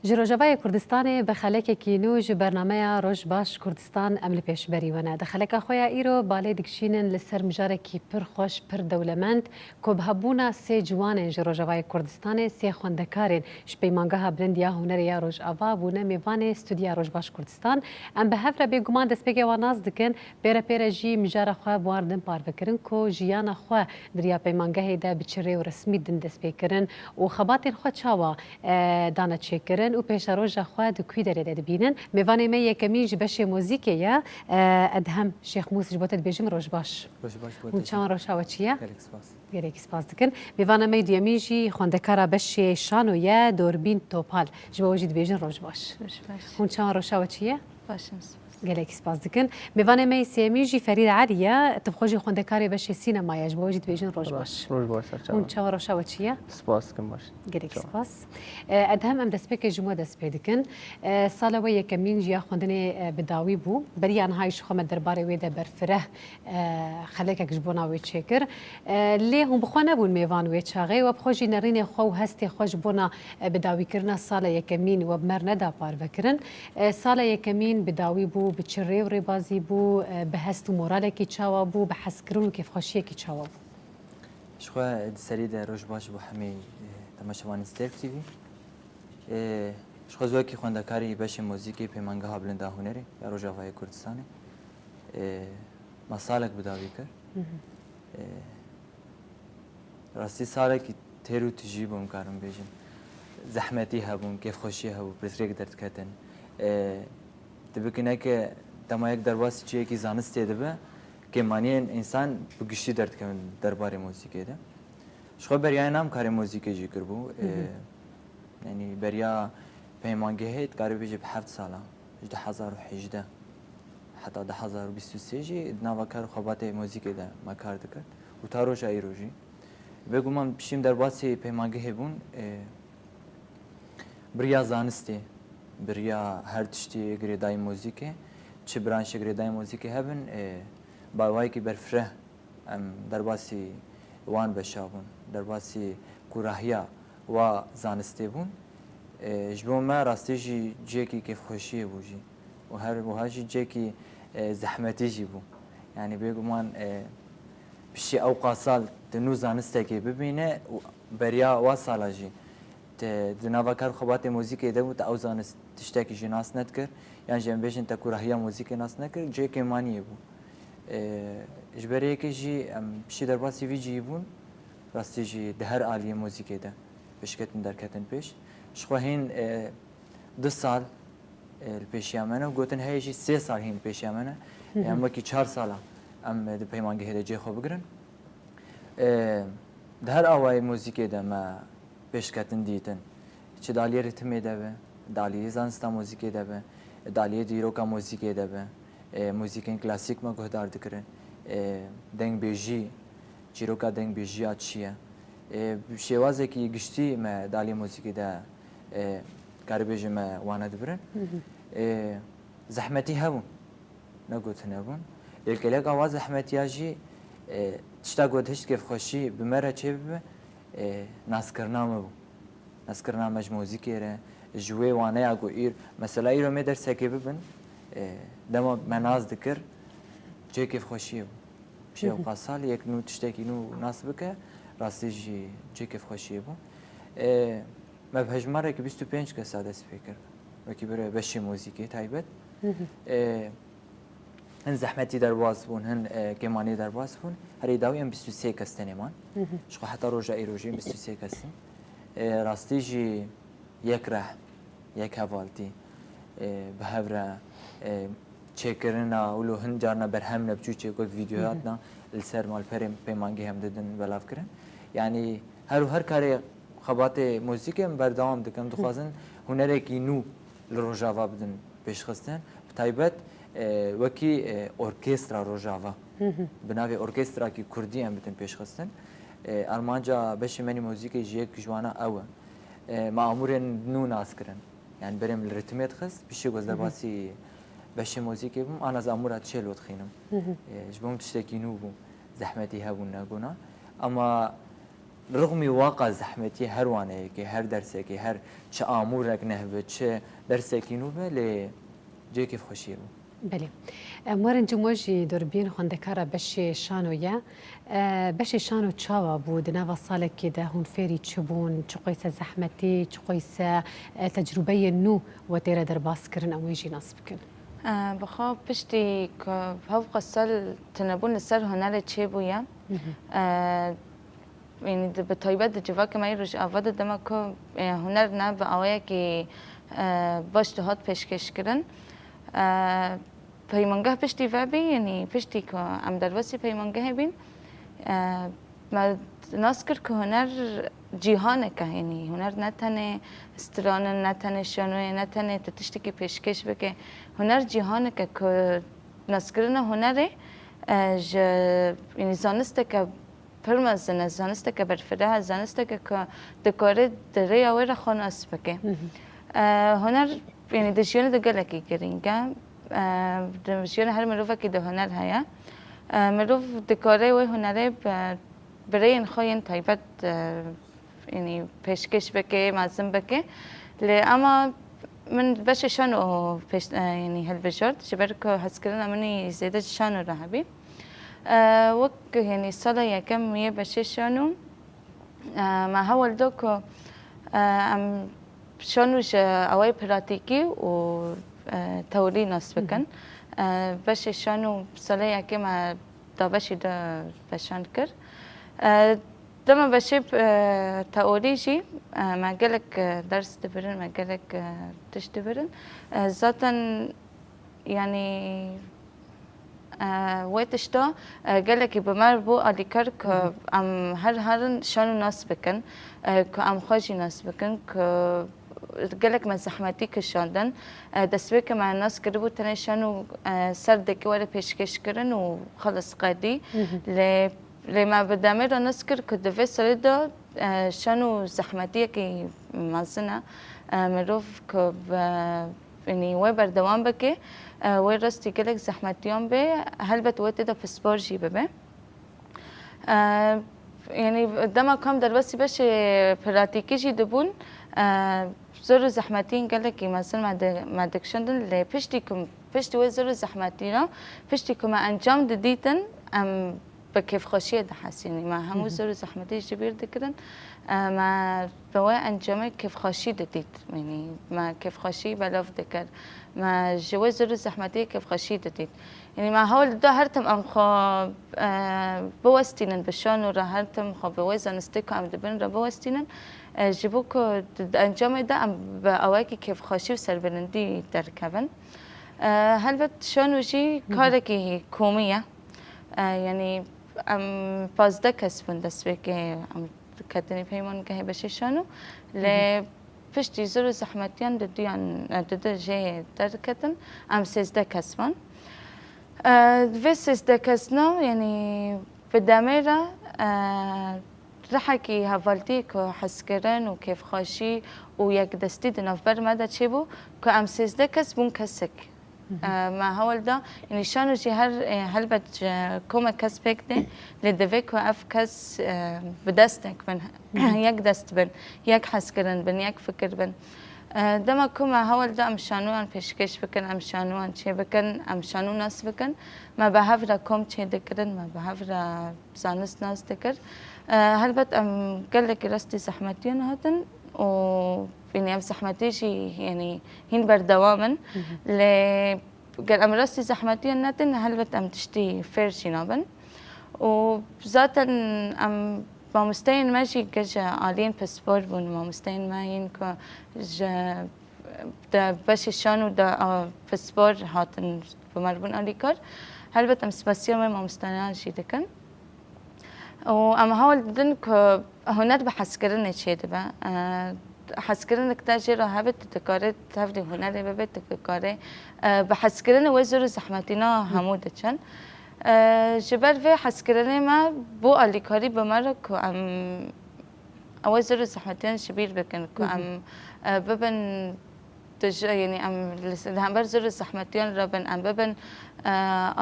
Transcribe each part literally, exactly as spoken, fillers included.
Ji Rojavayê Kurdistanê bi xelekekî nû ji bernameya Roj Baş Kurdistan em li pêşberî we ne. Di xeleka xwe ya îro balê dikişînin li ser mijarekî pir xweş, pir dewlemend, ku bi hebûna sê ciwanên ji Rojavayê Kurdistanê, sê xwendekarên ji Peymangeha Bilind ya Hunerê ya Rojava bûne mêvanê Studya Roj Baş Kurdistan. Em bi hev re bêguman destpêkê wan nas dikin, pê re pê re jî mijara xwe bi wan re din parve kirin ku jiyana xwe di riya peymangehê de bi çi rê û resmî din dest pê kirin û xebatên xwe çawa e, dane çêkirin û pêşeroja xwe di kwî derê de dibînin. Mêvanê me yekemîn ji beşê muzîkê ye, e, Edhem Şêxmûs, ji bo te dibêjim roj baş. Roj baş bo te jî. Hûn çawan, rewşa we çi ye? Gelek spas. Gelekî spas dikin. Mêvana me yê duyemîn jî xwendekara beşê şano ye, Dorbîn Topal. Ji bo we jî dibêjin roj baş. Roj baş. Hûn çawan, rewşa we çi ye? Baş in, spas. Gelekî spas dikin. Mêvanê me yê sêyemîn jî Ferîd Elî ye. Tu bi xwe jî xwendekarê beşê sînema ye. Ji bo we jî dibêjin roj baş. Roj baş, ser çavan. Hûn çawan, rewşa we çi ye? Spas dikim, baş. Gelekî spas. E, Edhem, em destpêkê ji we dest pê dikin. E, sala we yekemîn jî ya xwendinê, e, bi dawî bû. Beriya niha jî ji xwe me derbarê wê de berfireh, e, xelekek ji bona wê çêkir. E, lê hûn bi xwe nebûn mêvan wê çaxê. We bi xwe jî nerînê xwe û hestê xwe ji bona, e, bi dawîkirina sala yekemîn we bi me re neda parvekirin. E, sala yekemîn bi dawî bû, bi çi rê û rêbazî bû, e, bi hest û moralekî çawa bû, bi hezkirin û kêfxweşiyekî çawa bû? Ji xwe di serî de roj baş bo hemî, e, temaşevanên Stêrk T V. E, ji xwe ji wekî xwendekarî beşê muzîkê Peymangeha Bilind a Hunerê ya Rojavayê Kurdistanê, e, me salek bi dawî kir. Hı hı. E, Rastî salekî têr û tijî bû, em karin bêjin. Zehmetî hebûn, kêfxweşiyê hebû, pirsgirêk derdiketin. E, tu bikineke dema yek derbasî cihekî zanistê dibe, kêmaniyên însan bi giştî derdikevin derbarê muzîkê de. Ji xwe beriyayê nam karê muzîkê jî kiribû. E, Hı hı. Yanî beriya peymangehê dikarî bêjî bi heft sala, ji du hezar û hejdeh heta du hezar û bîst û sê jî di nava kar û xebatê muzîkê de me kar dikir û ta roja îro jî. Bêguman piştî em derbasî peymangehê bûn, e, bi riya zanistê, bi riya her tiştî girêdayî muzîkê, çi branşê girêdayî muzîkê hebin, e, bi awayekî berfireh em derbasî wan beşa bûn, derbasî kûrahiya wa zanistê bûn. E, ji bo me rastî jî cihekî kêfxweşiyê bû jî. Û her wiha jî cihekî, e, zehmetî jî bû. Yanî bêguman, e, piştî ewqa sal tu nû zanistekê bibîne û beriya wa sala jî te di nava kar û xebatê muzîkê de bû, te ew zanist tiştekî jî nas nedikir, yan jî em bêjin te kûrahiya muzîkê nas nekir, cihê kêmaniyê bû. E, ji ber yekê jî em piştî derbasî vî cihî bûn, rastî jî di her aliyê muzîkê de pêşketin derketin pêş. Ji xwe hîn, e, du sal, e, li pêşiya me ne û gotin heye jî sê sal hîn li pêşiya me ne. Hı hı. Em wekî çar sala em, e, di peymangehê de cihê xwe bigirin. E, di her awayê muzîkê de me pêşketin dîtin. Çi di aliyê ritmê de be, di aliyê zanista muzîkê de be, di aliyê dîroka muzîkê de be, e, muzîkên klasîk me guhdar dikirin. E, dengbêjî, çîroka dengbêjiya çi ye? E, bi şêwazekî giştî me di aliyê muzîkê de, e, karibêjê me wane dibirin. Hı hı. E, zehmetî hebûn. Negot nebûn. Lê gelek awa zehmetiya jî, e, tişta ku hişt kêfxweşî bi me re çêbibe, e, naskirina me bû. Naskirina me ji muzîkê re, ji wê waneya ku îr-, mesela îro me dersekê bibin, e, dema me nas dikir, cihê kêfxweşiyê bû. Piştî Hı hı. ewqa sal yek nû tiştekî nû nas bike, rastî jî cihê kêfxweşiyê bû. E, me bi hejmarekî bîst û pênc kesa dest pê kir. Wekî bire beşê muzîkê taybet. Hı hı. E, hin zehmetî derbas bûn, hin, e, kêmanî derbas bûn. Herî dawî em bîst û sê kes tenê man. Hı hı. Ji xwe heta roja îro jî em bîst û sê kes in. E, rastî jî yek reh, yek hevaltî, e, bi hev re, e, çêkirina û lo hin carna berhem ne biçû çêkok vîdeo Hı hı. hatina li ser malperên pêmangî hem didin belavkirin. Yanî her û her karê xebatê muzîkê em berdewam dikin. Hı. Dixwazin hunerekî nû li Rojava bidin pêşxistin. Bi taybet, e, wekî, e, orkestra Rojava. Hı hı. Bi navê orkestrakî kurdî em bidin pêşxistin. E, armanca beşê me nî muzîkê ji yek ji wana ew e. E, me amûrên nû nas kirin. Yani berê min li ritmê dixist, piştî ku ez Hı hı. derbasî beşê muzîkê bûm, ana ez amûra çêlo dixînim. Hı hı. E, ji bo min tiştekî nû bû, zehmetî hebûn negona. Ama Rixmî waqa zehmetiyê her waneyekê, her dersekê, her çi amûrek neh be, çi dersekî nû be, lê cihê kêfxweşiyê bû. Belê. Em werin cimo jî dûrbîn xwendekara beşê şano ye. E, beşê şano çawa bû? Di nava salekê de hûn fêrî çi bûn? Çiqoyse zehmetî, çiqoyse, e, tecrûbeyên nû we tê re derbas kirin, em wê jî nas bikin. E, bi xwe piştî ku hevqa sal tunebûn li ser hunerê çêbûye, e, Yanî di, bi taybet di civakê me yê Rojava de dema ku, e, huner ne bi awayekî, e, baş dihat pêşkêşkirin. E, peymangeh piştî ve bî, yanî piştî ku em derbasî peymangehê bîn, e, me nas kir ku huner cîhanek e, yanî huner ne tenê stran in, ne tenê şanoyê, ne tenê tu tiştekî pêşkêş bike. Huner cîhanek e ku naskirina hunerê, e, ji, yanî zanisteke pir mezin e, zanisteke berfireh e, zanisteke ku dikare di rêya wê re xwe nas bike. E, huner, yanî di jiyanê de gelekî girîng e. E, di jiyanê her mirovekî de huner heye. E, mirov dikare wê hunerê bi, bi rêyên xwe yên taybet, e, yanî pêşkêş bike, mezin bike. Lê ema min beşê şano pêş, e, yanî hilbijart, ji ber ku hezkirina min î zêde ji şano re hebî. E, wek, yanî sala yekem yê beşê şano, e, me hewl da ku, e, em şano ji awayê pratîkî û, e, teorî nas bikin. E, beşê şano sala yekê me dabeşî de veşan kir. E, Dema beşê, e, teorî jî, e, me gelek, e, ders dibirin, me gelek, e, tişt dibirin. E, zaten, yanî, e, wê tişta, e, gelekî bi me re bû alîkar ku em her herin şano nas bikin, e, ku em xwe jî nas bikin, ku gelek me zehmetî kişandin. E, destpêkê me nas kiribû tenê şano, e, serdekî were pêşkêş kirin û xelas qedî. Lê Lê me bi demê re nas kir ku di vê serê de, e, şano zehmetiyekî mezin e. E, mirov ku bi, yanî wê berdewam bike, e, wê rastî gelek zehmetiyan bê, helbet wê tê de pispor jî bibe. E, yanî dema ku em derbasî beşê pratîkî jî dibûn, e, zor û zehmetiyên gelekî mezin me di-, me dikişandin, lê piştî ku, piştî wê zor û zehmetiyê re, piştî ku me encam didîtin, em bi kêfxweşiyê dihesînî. Me hemû zor û zehmetî ji bîr dikirin. E, me bi wê encamê kêfxweşî didît. Yanî me kêfxweşî belav dikir. Me ji wê zor û zehmetiyê kêfxweşî didît. Yanî me hewl dida her tim em xwe, e, biwestînin bi şano re, her tim xwe bi wê zanistê ku em dibin re biwestînin. E, ji bo ku di, di encamê de em bi awayekî kêfxweşî û serbilindî derkevin. E, helbet şano jî karekî komî ye. E, yanî em pazdeh kes bûn destpêkê em ketinî peymangehê beşê şano. Lê piştî zor û zehmetiyan di duyan, e, di du jê derketin, em sêzdeh kes bûn. E, vê sêzdeh kesna, yanî bi demê re, e, rihekî hevaltî ku hezkirin û kêfxweşî û yekdestî di navber me de çêbû, ku em sêzdeh kes bûn kesek. E, me hewl da, yanî şano jî her, e, helbet ji komek kes pêk tê, lê divê ku ev kes, e, bi destek bin, yek dest bin, yek hezkirin bin, yek fikir bin. E, dema ku me hewl da em şanoyan pêşkêş bikin, em şanoyan çêbikin, em şano nas bikin, me bi hev re kom çêdikirin, me bi hev re zanist nas dikir. E, helbet em gelekî rastî zehmetiyan hatin û, yanî, ev zehmetî jî, yanî, hîn berdewam in. Lê ger em rastî zehmetiyan netin, helbet em tiştî fêr jî nabin. Û zaten em mamosteyên me jî gije aliyên pispor bûn. Mamosteyên me yên ku ji de beşê şano de, a, pispor hatin bi me re bûn alîkar. Helbet em spasiya me mamosteyan jî dikin. Û em hewl didin ku huner bi hezkirinê çêdibe. E, hezkirinek te jê re hebe, tu dikarî tevlî hunerê bibe, tu dikarî, e, bi hezkirinê wê zor û zehmetîna hemû diçin. E, ji ber vê hezkirinê me bû alîkarî bi me re ku em ew ê zor û zehmetiyan ji bîr bikin, ku em, e, bibin tu ji, yanî em li, li hember zor û zehmetiyan re bin, em bibin, e,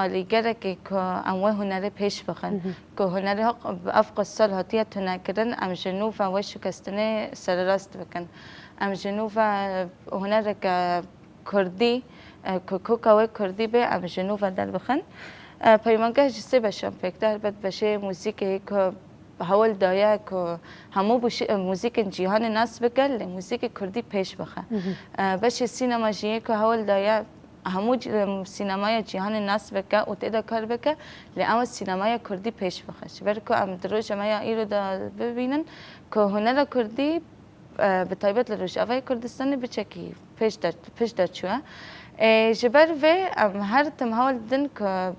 alîgerekê ku em wê hunerê pêş bixin. Ku hunerê haq bi ev qasal hatiye tunekirin, em ji nû ve wê şikestinê sererast bikin. Em ji nû ve hunereke kurdî, e, ku koka wê kurdî be, em ji nû ve derbixin. E, peymangeh ji sê beşan pêk de, helbet beşê muzîkê ku hewl daye ku hemû bûşi-, e, muzîkên cîhanê nas bike, lê muzîkê kurdî pêş bixe. E, beşê sînema jî yê ku hewl daye hemû cî-, em, sînemaya cîhanê nas bike û tê de kar bike, lê ew sînemaya kurdî pêş bixe. Ji ber ku em di roja me ya îro de bibînin ku hunera kurdî, e, bi taybet li Rojavayê Kurdistanê biçekî pêş de, pişt de çûye. E, ji ber vê em her tim hewl didin ku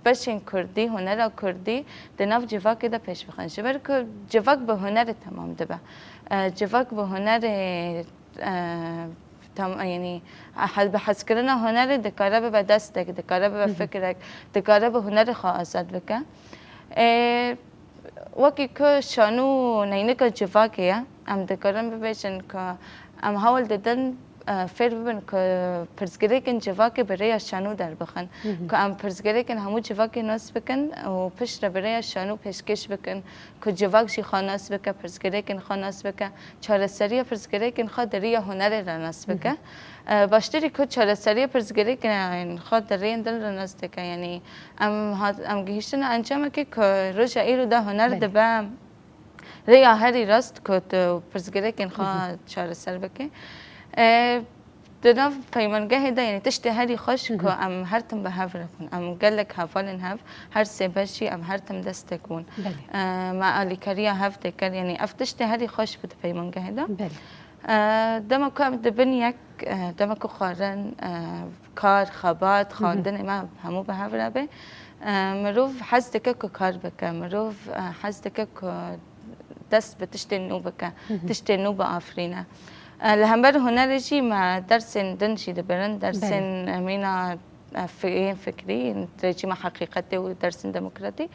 beşên kurdî, hunera kurdî di nav civakê de pêş bixin. Ji ber ku civak bi hunerê temam dibe. E, civak bi hunerê, e, tam, yanî, he-, bi hezkirina hunerê dikare bibe destek, dikare bibe fikrek, dikare bi hunerê xwe azad bike. E, wekî ku şanû neynika civakê ye, em dikarin bibêjin ku em hewl didin, e, fêr bibin ku pirsgirêkên civakê bi rêya şanû derbixin. Ku em pirsgirêkên hemû civakê nas bikin û piştre bi rêya şanû pêşkêş bikin, ku civak jî xwe nas bike, pirsgirêkên xwe nas bike, çareseriya pirsgirêkên xwe di riya hunerê re nas bike. E, baştirî ku çareseriya pirsgirêkên xwe di rêyên din re nas dike. Yanî em hat-, em gihîştine encamekê ku roja îro de huner dibe rêya herî rast ku tu pirsgirêkên xwe çareser bike. E, di nav peymangehê de, yanî tiştê herî xweş ku em her tim bi hev re bûn. Em gelek hevalên hev, her sê beş jî em her tim destek bûn. E, me alîkariya hev tê kir, yanî ev tiştê herî xweş bû di peymangehê de. E, dema ku em dibin yek, e, dema ku xwarin, e, kar, xebat, xwendinê me hemû bi hev re be, e, mirov hez dike ku kar bike, mirov, e, hez dike ku dest bi tiştên nû bike, tiştên nû biafirîne. E, li hember hunerê jî me dersên din jî dibirin, dersên, e, mîna, e, fi-, yên fikrî, rejîma heqîqetê û dersên demokratî.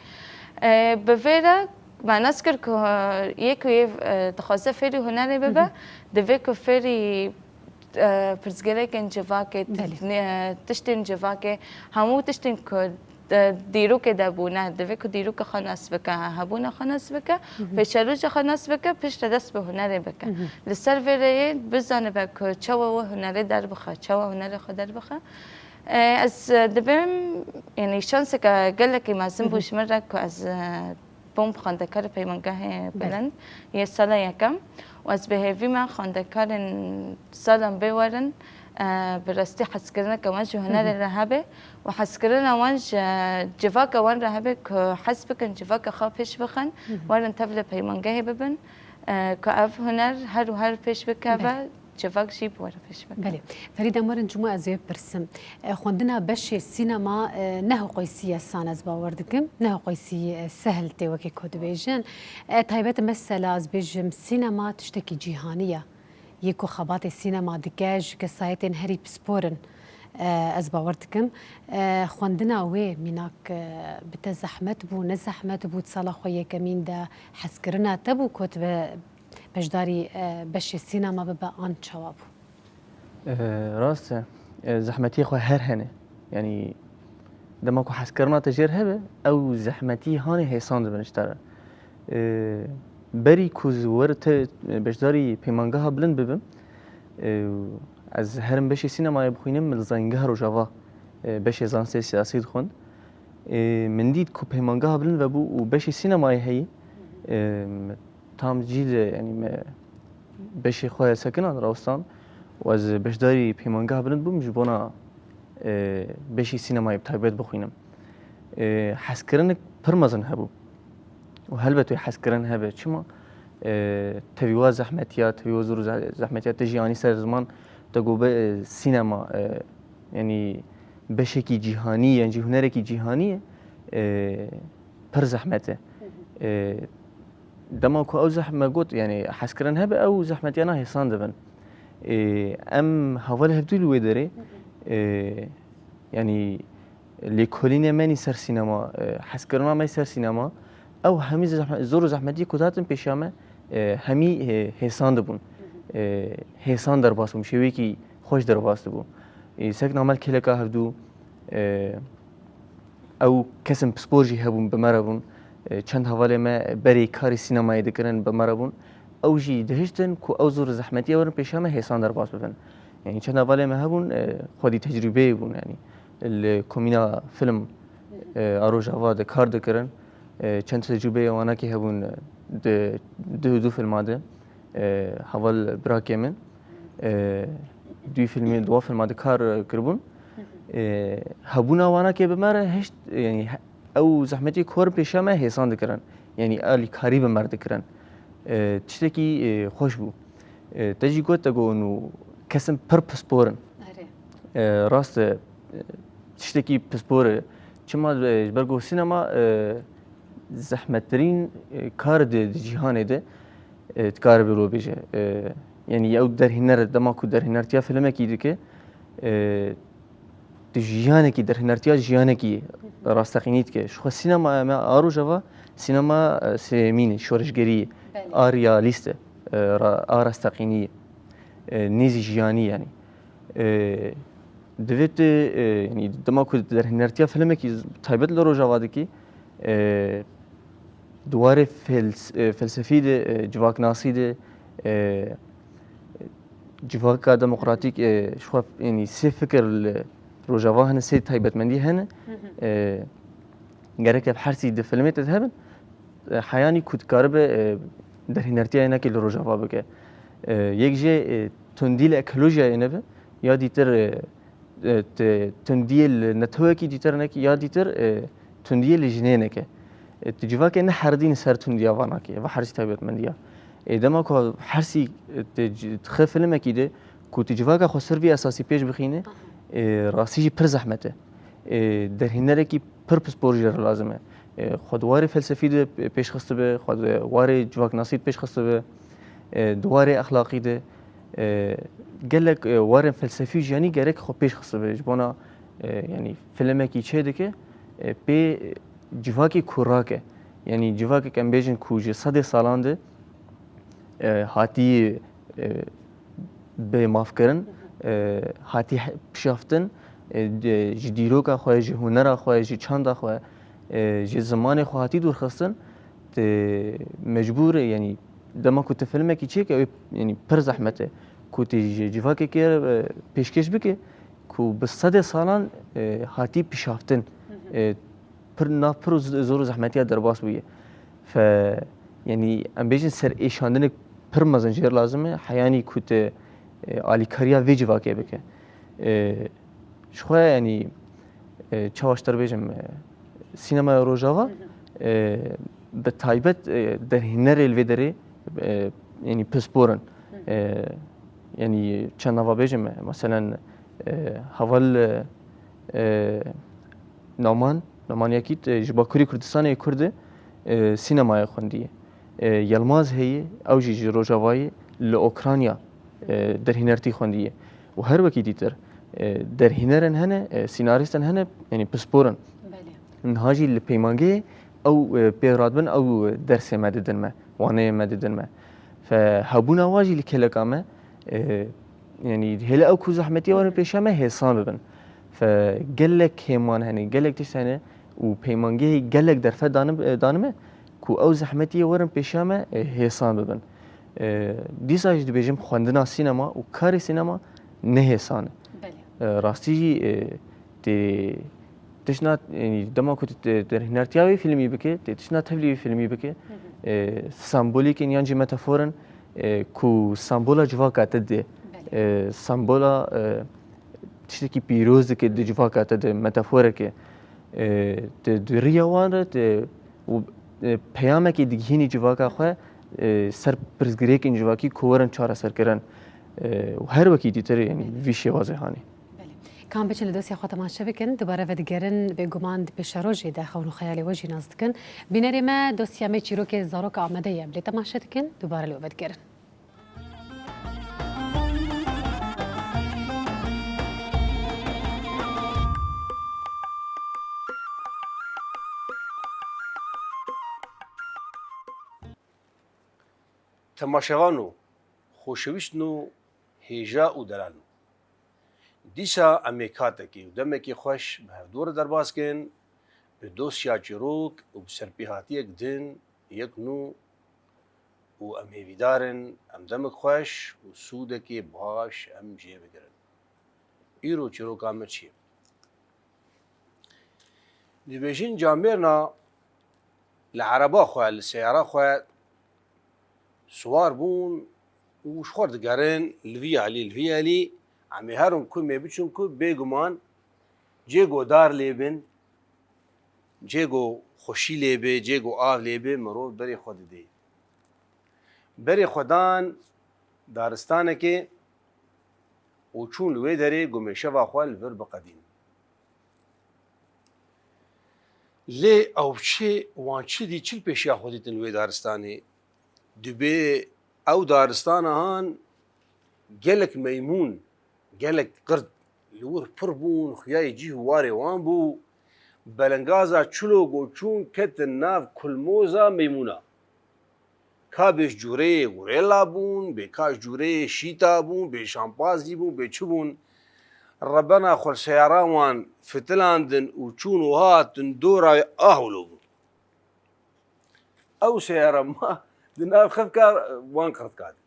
E, bi vê re me nas kir ku yê ku yê, e, dixwaze fêrî hunerê bibe, divê ku fêrî, e, pirsgirêkên civakê, ne-, tiştên civakê, hemû tiştên ku, e, dîrokê de bûne, divê ku dîroka xwe nas bike, hebûna xwe nas bike, pêşeroja xwe nas bike, piştre dest bi hunerê bike. Li ser vê rêyê bizanibe ku çawa wê hunerê derbixe, çawa hunerê xwe derbixe. E, ez, e, dibêm, yanî şanseke gelekî mezin bû ji min re ku ez, e, bûm xwendekar peymangehê bilind yê sala yekem û ez bi hêvî me xwendekarên salan bê werin, e, bi rastî hezkirineke wan ji hunerê re hebe û hezkirina wan ji civaka wan re hebe ku hez bikin civaka xwe pêş bixin, werin tevlê peymangehê bibin, e, ku ev huner her û her pêş bikeve. Civak jî bi we re pêş ve. Belê. Ferîde, em werin cuma ez ê pirsim. E, xwendina beşê sînema, e, ne hiqoysî ye san ez bawer dikim. Ne hiqoysî, e, sehil tê wekî ku dibêjin. E, taybet mesela ez bêjim sînema tiştekî cîhanî ye. Yê ku xebatê sînema dike ji kesayetên herî pispor in. E, ez bawer dikim. E, xwendina wê mînak, e, bi te zehmet bû, ne zehmet bû, di sala xwe yekemîn de hezkirina te bû ku tu be beşdarî, e, beşê sînema bibe an çawa bû? E, rast e. E, zehmetiyê xwe her hene. Yanî dema ku hezkirina te jêr hebe, ew zehmetî hanê hêsan dibin ji te re. E, berî ku ez were te beşdarî peymangeha bilind bibim, e, ez herim beşê sînemayê bixwînim, min li Zayîngeha Rojava, e, beşê zansê siyasî dixwend. E, min dît ku peymangeha bilind vebû û beşê sînemayê heyî, e, Tam cî li, yanî me beşê xwe sekinan, rawestan û ez beşdarî peymangeha bilind bûm ji bona, e, beşî sînemayê bi taybet bixwînim. E, hezkirinek pir mezin hebû. Û helbet wê hezkirin hebe. Çima? E, tevî wa zehmetiya, tevî wa zor û ze-, zehmetiya te jî anî ser ziman, te got be, e, sînema, e, yanî beşekî cîhanî, yan jî hunerekî cîhanî ye, e, pir zehmet e. E, dema ku ew zeh-, me got, yanî hezkirin hebe, ew zehmetiyana hêsan dibin. E, em heval hevdû li wê derê, e, yanî lêkolînê me nî ser sînema, e, hezkirina me ser sînema, ew hemî zehme-, zor û zehmetiyê ku dihatin pêşiya me, e, hemî, e, hêsan dibûn. E, hêsan derbas bûn, şêwekî Xweş derbas dibû. Î, Sek Namel kêleka hevdû, e, ew kesên pispor jî hebûn, bi me re bûn. E, çend hevalê me berê karê sînemayê dikirin, bi me re bûn. Ew jî dihiştin ku ew zor zehmetiya werin pêşiya me hêsan derbas bibin. Yanî çend hevalê me hebûn, e, xwedî tecrûbeyê bûn, yanî li komîna film, e, a Rojava de kar dikirin. E, çend tecrûbeyê wanakê hebûn, e, di du, du filma de, e, heval birakê min, e, du filmê, dua filma de kar, e, kiribûn. E, hebûna wanakê bi me re hişt, yanî he-, ew zehmetî ku werin pêşiya me hêsan dikirin. Yanî alîkarî bi me re dikirin. E, tiştekî, e, xweş bû. E, te jî got, te got, nû kesin pir pispor in. Erê. E, rast e, e, tiştekî pispor e. Çima, e, ji ber ku sînema, e, zehmettirîn, e, kar di, di cîhanê de, e, dikare biro bêje. E, yanî ew derhîner, dema ku derhînertiya filimekî dike, e, tu jiyanekî, derhînertiya jiyanekî rasteqînî dike. Ji xwe sînemaya me a Rojava, sînema, e, sêyemîn e, şoreşgerî, Belê. a realîst e, e, ra-, a rasteqînî, e, nêzî jiyanî yanî. E, divê tu, e, yanî dema ku derhînertiya filimekî z-, taybet li Rojava dikî, e, di warê fels-, e, felsefî de, e, civaknasî de, e, civaka demokratîk, e, ji xwe, yanî sê fikir li Rojava hene, sê taybetmendî hene. Hı hı. E, gerek ev hersî di filmê de hebin. E, heyanî ku dikaribe, e, derhînertiya yenekê li Rojava bike. E, yek jê, e, tundî li ekolojiyayê nebe, ya dîtir, e, e, te-, tundiyê li netewekî dîtir nekî, ya dîtir, e, tundiyê li jinê neke. E, tu civakê neherdîn ser tundiya vanakê, va hersî taybetmendiya. E, dema ku hersî, e, te ci-, dixe filmekî de ku tu civaka xwe ser vî esasî pêş bixîne, Aha. e, rastî jî pir zehmet e. E, derhînerekî pir pispor jê re lazim e. E, xwe di warê felsefî de pêşxist bibe, xwe di warê civaknasî de pêşxist bibe, e, di warê exlaqî de, e, gelek, e, warên felsefî û jiyanî gerek xwe pêşxist bibe. Ji bona, e, yanî filimekî çê dike, e, pê civakê ku rake. Yanî civakek em bêjin ku ji sedê salan de, e, hatî, e, bê mafkirin, e, hatî he-, pişaftin, e, de-, ji dîroka xwe, ji hunera xwe, ji çanda xwe, e, ji zimanê xwe hatî dûrxistin, tu mecbûr e, yanî dema ku tu filmekî çêke, ew ê, yanî pir zehmet e ku tu ji civakekê re, e, pêşkêş bike ku bi sedê salan, e, hatî pişaftin. E, pir nav pir û z-, zor û zehmetiya derbas bûye. Fe, yanî em bêjin ser êşandinek pir mezin jê re lazim e, heyanî ku tu, e, alîkariya vê civakê bike. E, ji xwe yanî, e, çawa ji te re bêjim, e, sînemaya Rojava, Hı hı. e, bi taybet, e, derhînerê li vê derê, e, yanî pispor in. Hı hı. E, yanî çend nava bêjim, e, meselen, e, heval, e, e, Naman, Naman Yekît, e, ji Bakurê Kurdistanê yê Kurd e, e, sînemayê xwendiye. E, Yilmaz heye, ew jî ji Rojavayê li Ukrayna, e, derhînertî xwendiye. Û her wekî dîtir, e, derhînerên hene, e, sînarîstên hene, yanî pispor in. Belê. Niha jî li peymangehê ew, e, pê radibin, ew dersê me didin me, waneyê me didin me. Fe hebûna wan jî li kêleka me, e, Yanî hêle ew ku zehmetiya werin pêşiya me hêsan bibin. Fe gelek hêman hene, gelek tişt hene û peymangehê gelek derfet danim-, e, danime ku ew zehmetiyê werin pêşiya me, e, hêsan bibin. E, dîsa jî dibêjim xwendina sînema û karê sînema ne hêsan e. Belê. E, rastî jî, e, tê tişna, yanî dema ku tu te-, te-, derhînertiya wê fîlmî bike, tê tişna tevlî wê fîlmî bike, Hı hı. e, sembolîkin yan jî metaforin, e, ku sembola civaka te dê. Belê. E, sembola, e, tiştekî pîroz dike di civaka te de, metaforeke. E, tu di riya wan re, tu, û, e, peyamekê digihînî civaka xwe, e, ser pirsgirêkên civakî ku werin çareserkirin. E, û her wekî dîtir, yanî Belê. vî şêwazê hanî. Belê. Ka em biçin li dosya xwe temaşe bikin, dubare vedigerin, bêguman di pêşerojê de xewn û xeyalê we jî nas dikin. Bînerê me, dosya me çîrokê zaroka Amedê ye. Em lê temaşe dikin, dubare li we vedigerin. Temaşevano, xoşewîstno, hêja û delalo. Dîsa em ê katekê û demekê xweş bi hevdû re derbas kin, bi dosya çîrok û bi serpêhatiyek din, yek nû û em hêvîdar in em demek xweş û sûdekê baş em jê bigirin. Îro çîroka me çi ye? Dibêjin camêrna li ereba xwe, li seyara xwe siwar bûn û ji xwe digerin li vî alî, li vî alî. Em ê herin ku em ê biçin ku bêguman cê ku dar lê bin, cê ku xweşî lê bê, cê ku av lê bê, mirov berê xwe didê. Berê xwe dan daristanekê û çûn li wê derê ku mêşeva xwe li vir biqedînin. Lê ew çi, wan çi dî, çi li pêşiya xwe dîtin wê daristanê? Dibê ew daristana han gelek meymûn, gelek qird li wir pir bûn, xuyayê cî û warê wan bû. Belengaza çilo ku çûn ketin nav kulmoza meymûna. Ka bê ji cûreyê gorela bûn, bê ka ji cûreyê şîta bûn, bê şampazî bûn, bê çi bûn. Rebena xwe li seyara wan fitilandin û çûn û hatin dora wê, ah wilo bûn. Ew seyara ma di nav xefka wan qirtka de.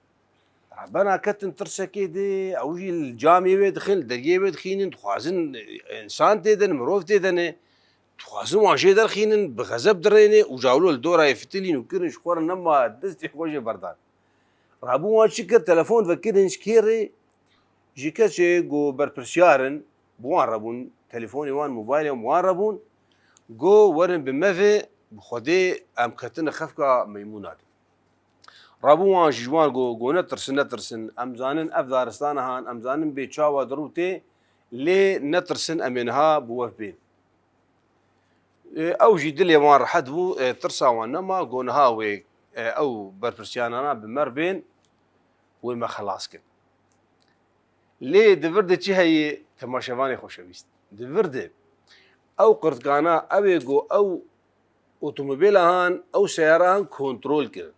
Rebena ketin tirsekê de, ew jî li camê wê dixin, li deriyê wê dixînin, dixwazin însan tê de ne, mirov tê de ne. Dixwazin wan jê derxînin, bi xezeb dirênê û cawlo li dorayê fitilîn û kirin ji xwe re nema destê xwe jê berdan. Rabûn wan çi kir, telefon vekirin ji kê re? Ji kesê ku berpirsyar in, bi wan re bûn, telefonê wan, mobaylê wan bi wan re bûn, got werin bi me ve, bi Xwedê em ketine xefka meymûna de. Rabûn wan jî ji wan got, got netirsin, netirsin, em zanin ev daristana han, em zanin bê çawa dirûtê, lê netirsin, em ê niha bi we bên. E, ew jî dilê wan rehet bû, e, tirsa wan nema, got niha wê, e, ew berpirsyarana bi me re bên, wê me xelas kin. Lê di vir de çi heye, temaşevanê xoşewîst? Di vir de ew qirtkana, ew ê got ew otomobîla han, ew seyara han kontrol kirin.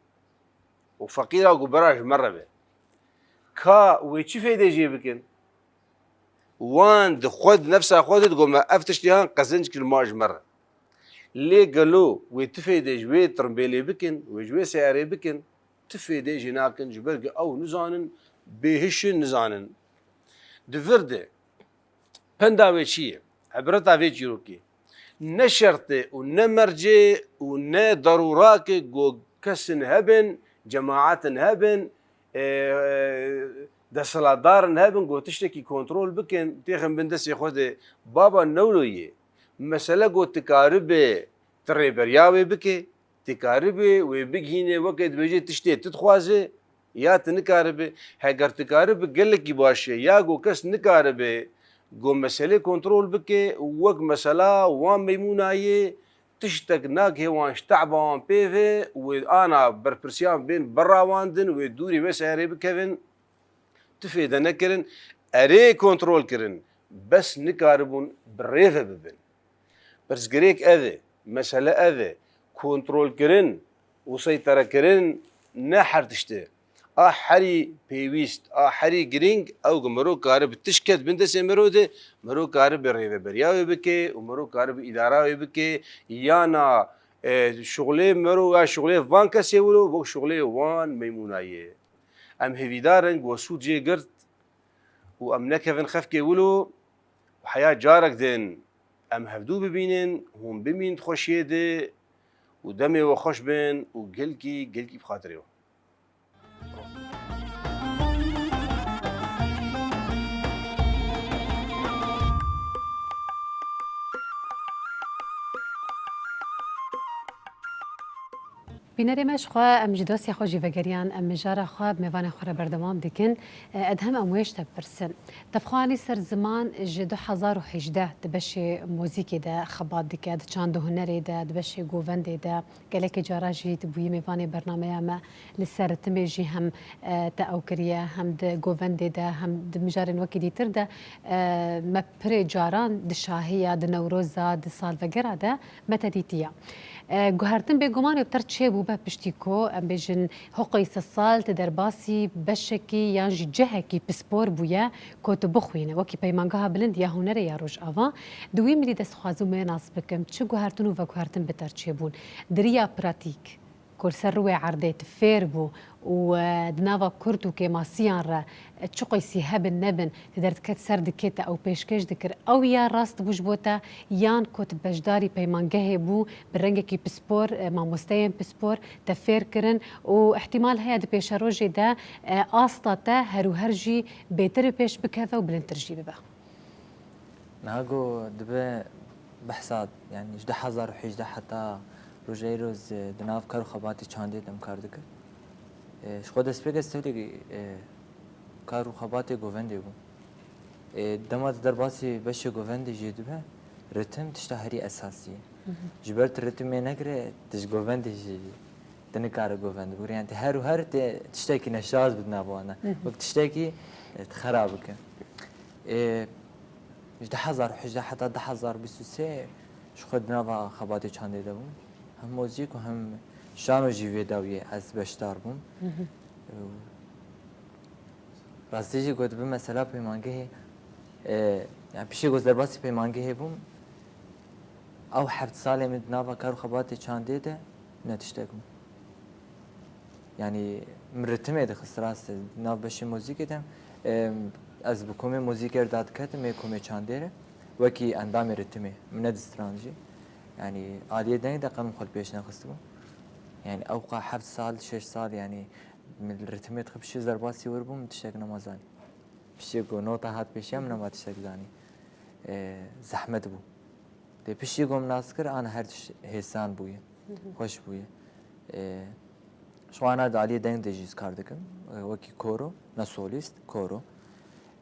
Û feqîra ku bera ji me re be. Ka wê çi fêdê jê bikin? Wan di xwe, di nefsa xwe de digot me ev tiştê han qezenc kir ma ji me re. Lê gelo wê ti fêdê ji wê tirimbêlê bikin, wê ji wê seyarê bikin, ti fêdê jê nakin, ji ber ku ew nizanin, bêhiş in, nizanin. Di vir de penda wê çi ye? Ibreta vê çîrokê. Ne şert e û ne mercê û ne derûrak e ku kesin hebin, cemaetin hebin, e, e, desthilatdarin hebin, ku tiştekî kontrol bikin, têxin bin destê xwe de. Baba newlo ye. Mesele ku tu karibe, tu rêberiya wê bike, tu karibe wê bigihîne, weke dibêje tiştê tu dixwaze, ya tu nikaribe. Heger tu karibe gelekî baş e, ya ku kes nikaribe ku meselê kontrol bike, wek mesela wan meymûna yê, tiştek nagihê wan ji te'ba wan pê ve, wê ana berpirsiyan bên berawandin, wê dûrî wê seyarê bikevin. Tu fêde nekirin, erê kontrol kirin, bes nikaribûn bi rê ve bibin. Pirsgirêk ev e, mesele ev e, kontrolkirin û seyterekirin ne her tişt e. A herî pêwîst, a herî girîng, ew ku mirov karibe tişt ket bin destê mirov de, mirov karibe rêveberiya wê bike û mirov karibe îdara wê bike, yana, e, şuxulê mirov ya şuxulê van kesê wilo, wek şuxulê wan meymûna yê. Em hêvîdar in ku we sûd jê girt û em nekevin xefkê wilo û heya carek din em hevdû bibînin, hûn bimîn di xweşiyê de û demê we xweş bin û gelkî, gelkî bi xatirê we. Bînerê me, ji xwe em ji dostê xwe jî vegeriyan, em mijara xwe bi mêvanê xwe re berdewam dikin. E, Edhem, em wê ji te bipirsin. Te bi xwe anî ser ziman ji du hezar û hejdeh di beşê muzîkê de xebat dike, di çand û hunerê de, di beşê govendê de, gelekê cara jî tu bûyî mêvanê bernameya me. Li ser ritimê jî hem, e, te ew kiriye, hem di govendê de, hem di mijarên wekî dîtir de, e, me pirê caran di şahiya, di Newroza, di salvegera de me te dîtiye. E, guhertin bêguman ê bi te re çêbû, Be piştî ku, em bêjin, hoqey sed sal ti derbasî beşekî yan jî cihekî pispor bûye ku tu bixwîne wekî Peymangeha Bilind ya Hunerê ya Rojava. Di wî mirî de dixwazim wê nas bikim, çi guhertin û veguhertin bi te re çêbûn? Di riya pratîk, ku li ser rûyê erdê tu fêr bû û, e, di nava kurd û kêmasiyan re, e, çi qeysî hebin nebin, tu derdiket ser dikê te ew pêşkêş dikir, ew ya rast bû ji bo te, yan ku tu beşdarî peymangehê bû, bi rengekî pispor, e, mamosteyên pispor te fêr kirin û ihtimal heye di pêşerojê de, e, asta te her û her jî bêtir bi pêş bikeve û bilindtir jî bibe. Niha ku dibe behsa, yani ji du hezar û hejdeh heta roja îro ez di nav kar û xebatê çandê de em kar dikin. E, ji xwe destpêk ez tevlî, e, kar û xebatê govendê bûm. E, dema tu derbasî beşê govendê jî dibe, ritim tişta herî esasî ye. Hı hı. Ji ber tu ritimê negire, tu ji govendê jî tu nikare govend bigire. Yani tu her û her tê tiştekî neşaz bi di nav wan de. Hı hı. Wek tiştekî, e, tu xera bike. E, ji du hezar û hejdeh heta du hezar bîst û sê ji xwe di nava xebatê çandê de bûm. Hem mozîk û hem şano jî vê dawiyê ez beşdar bûm. Hı hı. E, Rastî jî got, bi mesela peymangehê, e, yani piştî ku ez derbasî peymangehê bûm, ew heft salê min di nava kar û xebatê çandê de ne tiştek bû. Yani min ritimê dixist rast e, di nav beşê muzîkê de, e, ez bi komê muzîkê re dadiketim, ê komê çandê re, wekî endamê ritimê, min nedistran jî. Yani aliyê deng de qet min xwe li pêş nexistibû. Yani ewqa heft sal, şeş sal, yani Min li ritimê dixist, piştî ez derbasî wir bûm, min tiştek nema zanî. Piştî ku nota hat pêşiya min, nema tiştek zanî. E, zehmet bû. Lê piştî ku min nas kir, ana her tişt hêsan bûye. Hı hı. Xweş bûye. E, ji xwe ana di aliyê deng de jî ez kar dikim. E, wekî koro, ne solîst, koro.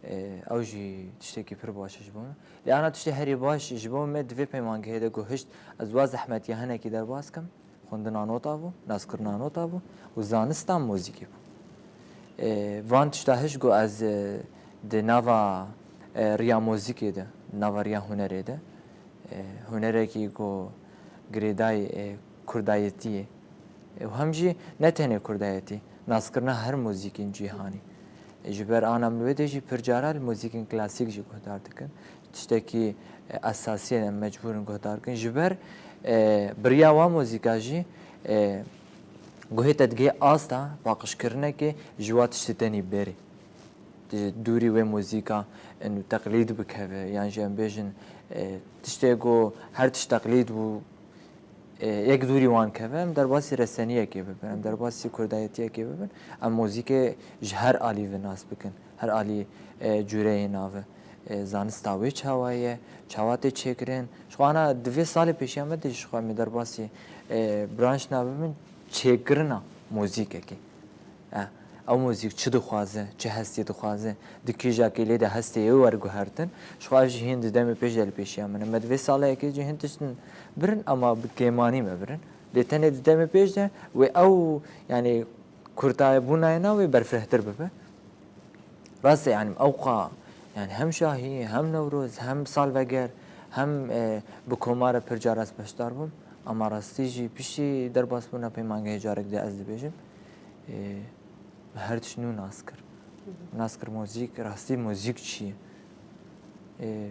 E, ew jî tiştekî pir baş e ji bo min. Lê ana tiştê herî baş ji bo me di vê peymangehê de ku hişt ez wa zehmetiya hinekî derbas kim. Xwendina nota bû, naskirina nota bû û zanista muzîkê bû. E, van tişta hişt ku ez, e, di nava, e, riya muzîkê de, nava riya hunerê de, e, hunerekî ku girêdayî, e, kurdayetiyê, e, û hem jî ne tenê kurdayetî, naskirina her muzîkên cîhanî. E, ji ber ana min wê de jî pir cara li muzîkên klasîk jî guhdar dikin. Tiştekî, e, esasî ye, em mecbûr in guhdar kin. Ji ber, e, bi riya wa muzîka jî, e, guhê te digihê asta paqijkirinekê ji wa tiştê tenî berê. Di dûrî wê muzîka, in teqlîd bikeve, yan jî em bêjin, e, tiştê ku her tişt teqlîd bû, e, yek dûrî wan keve, em derbasî reseniyekê bibin, em derbasî kurdayetiyekê bibin, em muzîkê ji her alî ve nas bikin, her alî, e, cûreyê nave. E, zanista wê çawa ye, çawa tê çêkirin? Ji xwe ana di vê salê pêşiya me de ji xwe em ê derbasî, e, branş nabibin çêkirina muzîkekê. E, ew muzîk çi dixwaze, çi hestê dixwaze, di kîja kêlê de hestê wê werguhertin, ji xwe ev jî hîn di demê pêş de li pêşiya min e. Me di vê salê yekê jî hin tiştin birin, ama bi kêmanî me birin. Lê tenê di demê pêş de wê ew, yani, kurtayebûnayê na wê berfirehtir bibe. Rast e, yani, ewqa, yani, hem şahî, hem Newroz, hem salveger, hem, e, bi komare pir cara ez beşdar bûm. Ama rastî jî piştî derbasbûna peymangehê carek de ez dibêjim. E, her tişt nû nas kir. Hı hı. Nas kir muzîk, rastî muzîk çi ye? E,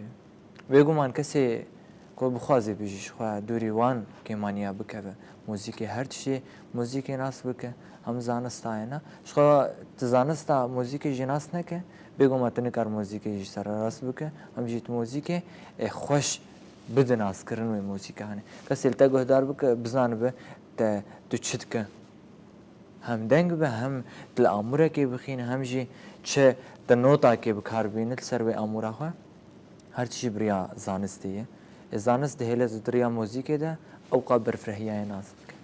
bêguman kesê ku bixwaze bijî ji xwe dûrî wan kêmaniya bikeve. Muzîkê her tiştê muzîkê nas bike, hem zanista ye na. Ji xwe tu zanista muzîkê jî nas neke, bêguman tu nikar muzîkê jî sererast bike, hem jî tu muzîkê, e, xweş bide naskirin wê muzîka. Hani kesê li te guhdar bike, bizanibe te tu çi dike. Hem deng be, hem tu li amûrekê bixîne, hem jî çi tu notakê bi kar bîne li ser wê amûra xwe. Her tişt jî bi riya zanistê ye. Ê zanist dihêle tu di riya muzîkê de ewqa berfirehiyayê nas bike.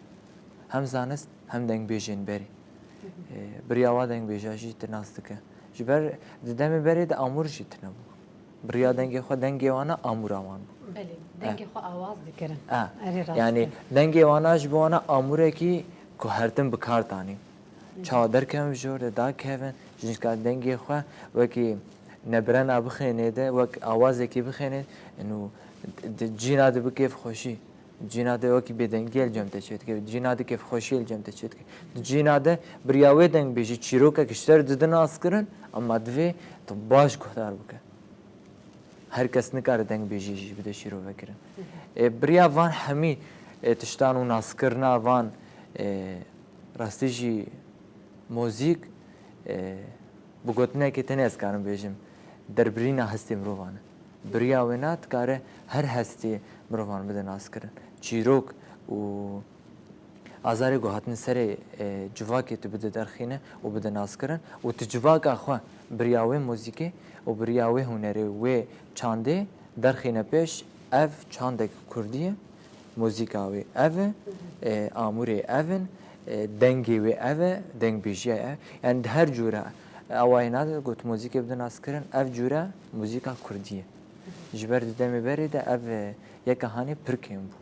Hem zanist, hem dengbêjên berê. Ê, bi riya wa dengbêja jî tu nas dike. Ji ber di demê berê de amûr jî tune bû. Bi riya dengê xwe, dengê wana amûra wan bû. Belê, dengê xwe awaz dikirin. Eh. Erê, rast e. Yani dengê wana ji bo wana amûrekî ku her tim bi kar tanî. Çawa derkevin ji jor de dakevin, ji nika dengê xwe wekî nebirena bixênê de, wek awazekî bixênê, û di cîna de bi kêfxweşî. Cîna de wekî bêdengiyê li cem te çêdike, cîna de kêfxweşiyê li cem te çêdike. Di cîna de bi riya wê dengbêjî çîrokek ji te re dide naskirin, ama divê tu baş guhdar bike. Her kes nikare dengbêjî jî bide şîrovekirin. Ê, bi riya van hemî, ê, tiştan û naskirina van, ê, rastî jî muzîk, ê, bi gotinekê tenê ez karim bêjim, derbirîna hestê mirovan e. Bi riya wêna dikare her hestê mirovan bide naskirin. Çîrok û azarê ku hatin serê, e, civakê tu bide derxîne û bide naskirin û tu civaka xwe bi riya wê muzîkê û bi riya wê hunerê, wê çandê derxîne pêş. Ev çandek kurdî ye, muzîka wê ev e, e, amûrê ev in, e, dengê wê ev e, dengbêjiya ev. Yani di her cûre awayê nade ku tu muzîkê bide naskirin, ev cûre muzîka kurdî ye. Ji ber di demê berê de ev, e, yeka hanê pir kêm bû.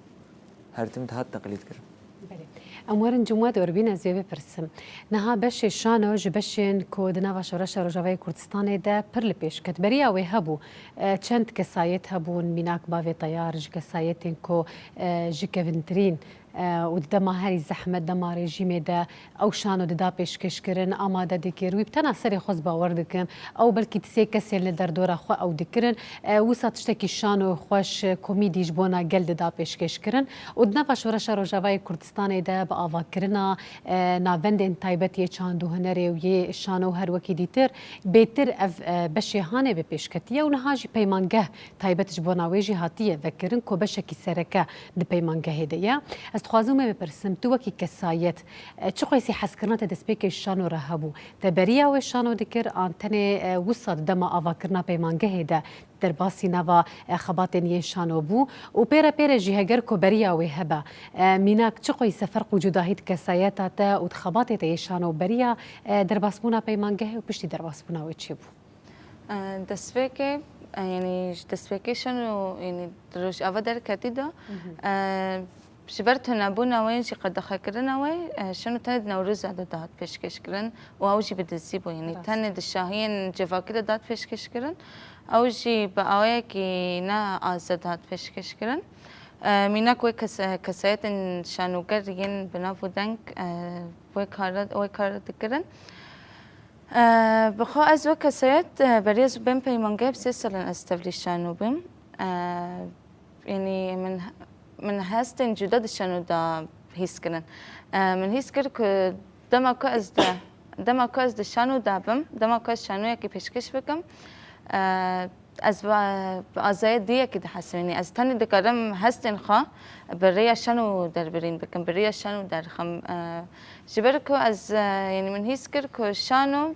Her tim dihat teqlîd kirin. Belê. Em werin Cuma de werbîn ez vê bipirsim. Niha beşê şano ji beşên ku di nava şoreşa Rojavayê Kurdistanê de pir li pêş ket. Beriya wê hebû, e, çend kesayet hebûn, mînak bavê Teyar ji kesayetên ku, e, ji kevintirîn, e, û di dema herî zehmet, dema rejîmê de ew şano dida pêşkêşkirin, amade dikir. Wî bi tena serê xwe ez bawer dikim. Ew belkî di sê kesên li derdora xwe ew dikirin. E, wisa tiştekî şano xweş, e, komîdî ji bona gel dida pêşkêşkirin. Û di nava şoreşa Rojavayê Kurdistanê de bi avakirina, e, navendên taybet yê çand û hunerê û yê şano her wekî dîtir, bêtir ev, e, beşê hanê bi pêş ketiye û niha jî peymangeh taybet ji bona wê jî hatiye vekirin ku beşekî sereke di peymangehê de ye. Ez dixwazim wê bipirsim, tu wekî kesayet, e, çi qeysî hezkirina te destpêkê ji şano re hebû? Te beriya wê şano dikir, an tenê, e, wisa di dema avakirina peymangehê de derbasî nava, e, xebatên yên şano bû? Û pê re pê re jî heger ku beriya wê hebe, e, mînak çi qeysî ferq û cudahî di kesayeta te û di xebatê te yê şano beriya, e, derbasbûna peymangehê û piştî derbasbûna wê çêbû? E, destpêkê, e, yanî ji destpêkê şano, yanî di Rojava derketî de, e, ji ber tunebûna wê jî qedexekirina wê, e, şano tenê di Newroza de dihat pêşkêşkirin û ew jî bi dizî bû. Yanî Rast. Tenê di şahiyên civakî de dihat pêşkêşkirin, ew jî bi awayekî ne azad dihat pêşkêşkirin. E, mînak wê kese-, kesayetên şanoger yên bi nav û deng, e, wê kara, wê kar dikirin. E, bi xwe ez wek kesayet, e, beriya ez bên peymangeh bi sê salan ez tevlî şano bim. E, yanî min, min hestên cuda di şano de hîs kirin. E, min hîs kir ku dema ku ez di, dema ku ez di şano de bim, dema ku ez şanoyekî pêşkêş bikim, e, ez bi, bi azayê diyekî dihesim. Yanî ez tenê dikarim hestên xwe bi rêya şano derbirîn bikim, bi rêya şano derxim. E, ji ber ku ez, e, yanî min hîs kir ku şano,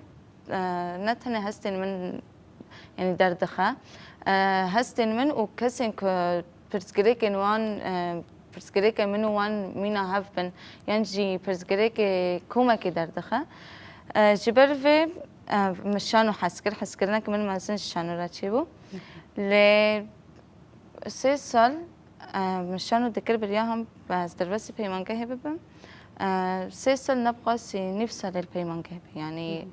e, ne tenê hestên min, yanî derdixe. E, hestên min û kesên ku pirsgirêkên wan, e, pirsgirêkên min û wan mîna hev bin, yan jî pirsgirêkê komekê derdixe. E, ji ber vê, e, min şano hez kir, hezkirinek min mezin ji şano re çêbû. Lê sê sal, e, min şano dikir beriya him ez derbasî peymangehê bibim. E, sê sal ne bi qasî nîv salê li peymangeh bû. Yanî,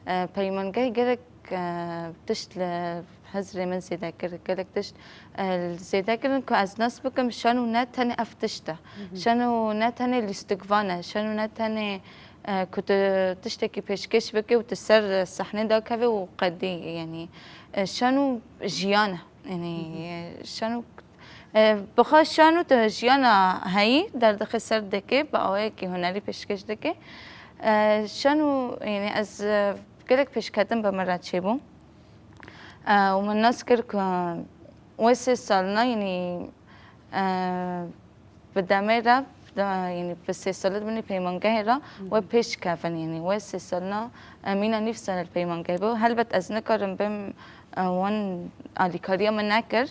e, peymangeh gelek, e, tişt li hizrê min zêde kir, gelek tişt, e, zêde kirin ku ez nas bikim şano ne tenê ev tişt e. Şano ne tenê lîstikvan e, şano ne tenê, e, ku tu tiştekî pêşkêş bikî û tu ser, e, sehnê dakevê û qedî, yanî, e, şano jiyan e. Yanî, e, şano, e, bi xwe şano tu jiyana heyî derdixî ser dikê, bi awayekî hunerî pêşkêş dikê. E, şano, yanî ez, e, gelek pêşketin bi min re çêbû. E, û min nas kir ku wê sê salina, yanî, e, bi demê re, bi de-, yanî bi sê salê di binê peymangehê re wê pêş kevin, yanî wê sê salina, e, mîna nîv salê li peymangehê bû. Helbet ez nikarim bêm, e, wan alîkariya min nekir.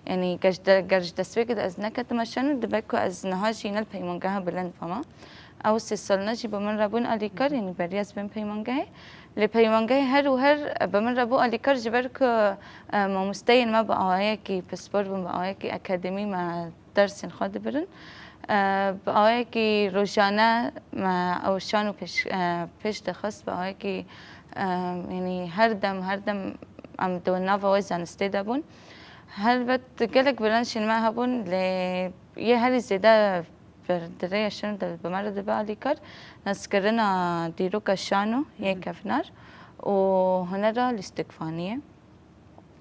Yanî ger ji de-, ger ji destpêkê de ez neketime şano, dibe ku ez niha jî ne li peymangeha bilind bama. Ew sê salina jî bi min re bûn alîkar, yanî beriya ez bêm peymangehê. Lê peymangehê her û her bi min re bû alîkar ji ber ku, e, mamosteyên me bi awayekî pispor bûn, bi awayekî akademî me dersên xwe dibirin. E, bi awayekî rojane me ew şano pêş, e, pêş dixist, bi awayekî, e, yanî her dem, her dem em di nava wê zanistê de bûn. Helbet gelek bilançên me hebûn, lê Yê herî zêde ber di rêya şano de bi me re dibe alîkar, naskirina dîroka şano yê kevnar û hunera lîstikvaniyê.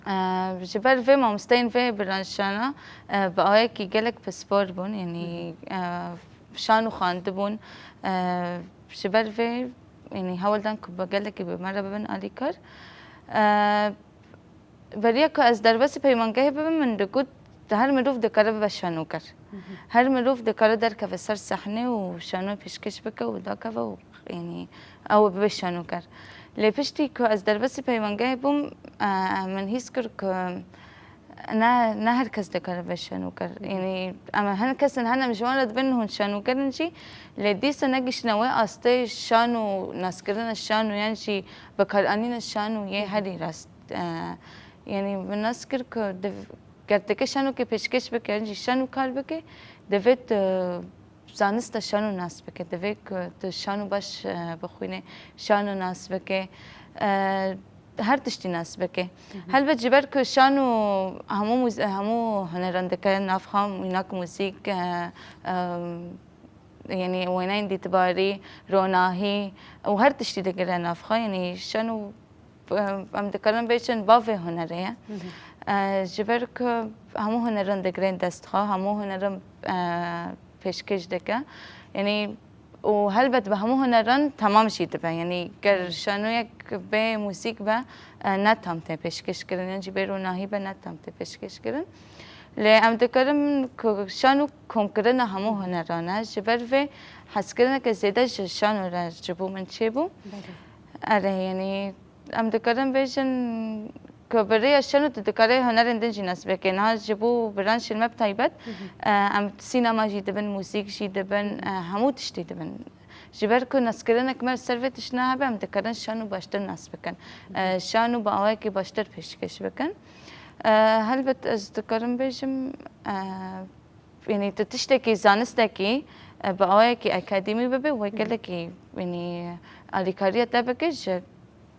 E, ji ber vê mamosteyên vê biranşana, e, bi awayekî gelek pispor bûn, yanî, e, şan û xwendibûn. E, ji ber vê, yanî hewl dan ku bi gelekî bi me re bibin alîkar. E, Beriya ku ez derbasî peymangehê bibim, min digot, her mirov dikare bibe şanoker. Her mirov dikare derkeve ser sehnê û şano pêşkêş bike û dakeve û, yanî, ew bibe şanoker. Lê piştî ku ez derbasî peymangehê bûm, e, min hîs kir ku ne, ne her kes dikare bibe şanoker. Yanî, em hin kesin hene, em ji wan re dibin hûn şanoker in jî, lê dîsa negihiştine wê astê şan û naskirina şan û yan jî bikaranîna şan û yê herî rast. E, yanî min nas kir ku div-, ger tu ke şanokê pêşkêş bike, yan jî şan û kar bike, divê tu zanista şan û nas bike, divê ku tu şan û baş, e, bixwîne, şan û nas bike, e, her tiştî nas bike. Helbet ji ber ku şan û hemû muz-, hemû huneran dike, nav xwe mînak muzîk, e, e, yanî wêneyên dîtbarî, ronahî û her tiştî digire nav xwe, yanî şan û em dikarin bêjin bavê hunerê ye. E, ji ber ku hemû hunerin digirên dest xwe, hemû hunerin, e, pêşkêş dike. Yanî û helbet bi hemû hunerin temam jî dibe. Yanî ger şanoyek bê muzîk be, e, ne tam tê pêşkêş kirin, yan jî bê ronahî be ne tam tê pêşkêş kirin. Lê em dikarin ku şano komkirina hemû huneran e. Ji ber vê hezkirineke zêde ji şano re ji bo min çêbû. Erê, yanî em dikarin bêjin ku bi rêya şano tu dikarî hunerên din jî nas bike. Niha ji bo branşên me bi taybet, e, em sînema jî dibin, muzîk jî dibin, e, hemû tiştî dibin. Ji ber ku naskirinek me li ser vê tiştine hebe, em dikarin şano baştir nas bikin. E, şano bi awayekî baştir pêşkêş bikin. E, helbet ez dikarim bêjim, e, Yanî tu tiştekî, zanistekî, e, bi awayekî akademî bibe, wê gelekî, yanî alîkariya te bike ji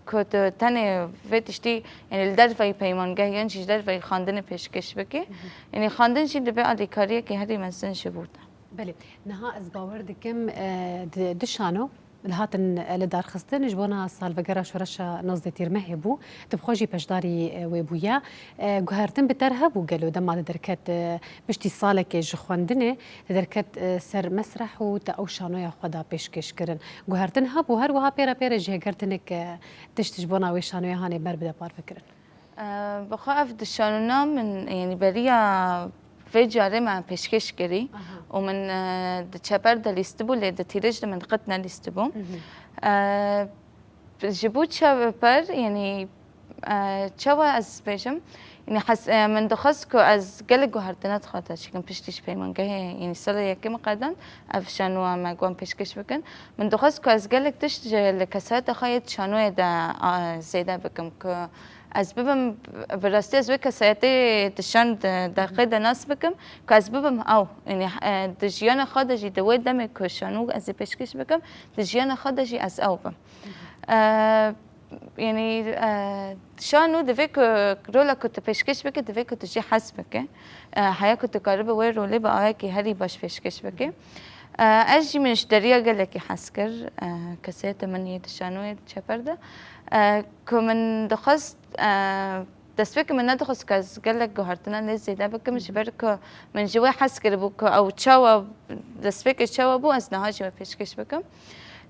ku tu tenê vê tiştî, yanî li derveyî peymangeh yan jî ji derveyî xwendinê pêşkêş bikî. Yanî xwendin jî dibe alîkariyekî herî mezin ji bo te. Belê. Niha ez bawer dikim, e, di, di şano li hatin, e, li darxistin ji bona salvegera şoreşa nozdeh Tîrmehê bû. Tu bi xwe jî beşdarî, e, wê bûye. E, guhertin bi te re hebû gelo dema te derket, e, piştî salekê ji xwendinê te derket, e, ser mesreh û te ew şanoya xwe da pêşkêş kirin. Guhertin hebû, her wiha pê re pê re jêgertinek, e, tişt ji bona wê şanoya hanê ber bide parvekirin. Eee, bi xwe ev di şanûna min, yanî beriya vê carê me pêşkêş kirî û min, eee, di çeper de lîstibû, lê di tîrêj de min qet nelîstibû. Eee, ji bo çeper, yanî, eee, çawa ez bêjim, yanî hes-, eee, min dixwest ku ez gelek guhertina di xwe de çêkim piştî ji peymangehê, yanî sala yekê min qedan ev şanoya me guhan pêşkêş bikin. Min dixwest ku ez gelek tişt ji, li kesayeta xwe yê di şanoyê de, a, zêde bikim, ku ez bibim, bi rastî ez wê kesayetê di şan de, deqê de nas bikim, ku ez bibim ew. Yanî, e, di jiyana xwe de jî, di wê demê ku şano ez ê pêşkêş bikim, di jiyana xwe de jî ez ew bim. E, yanî, e, şano divê ku rola ku tu pêşkêş bike, divê ku tu jê hez bike. E, heya ku tu karibe wê rolê bi awayekî herî baş pêşkêş bike. E, ez jî min ji Derya gelekî hez kir. E, kesayeta min yê di şanoyê di çeper de. E, ku min dixwest, e, destpêkê min nedixwest ku ez gelek guhertina lê zêde bikim, ji ber ku min ji wê hez kiribû ku ew çawa, destpêkê çawa bû, ez niha jî wê pêşkêş bikim.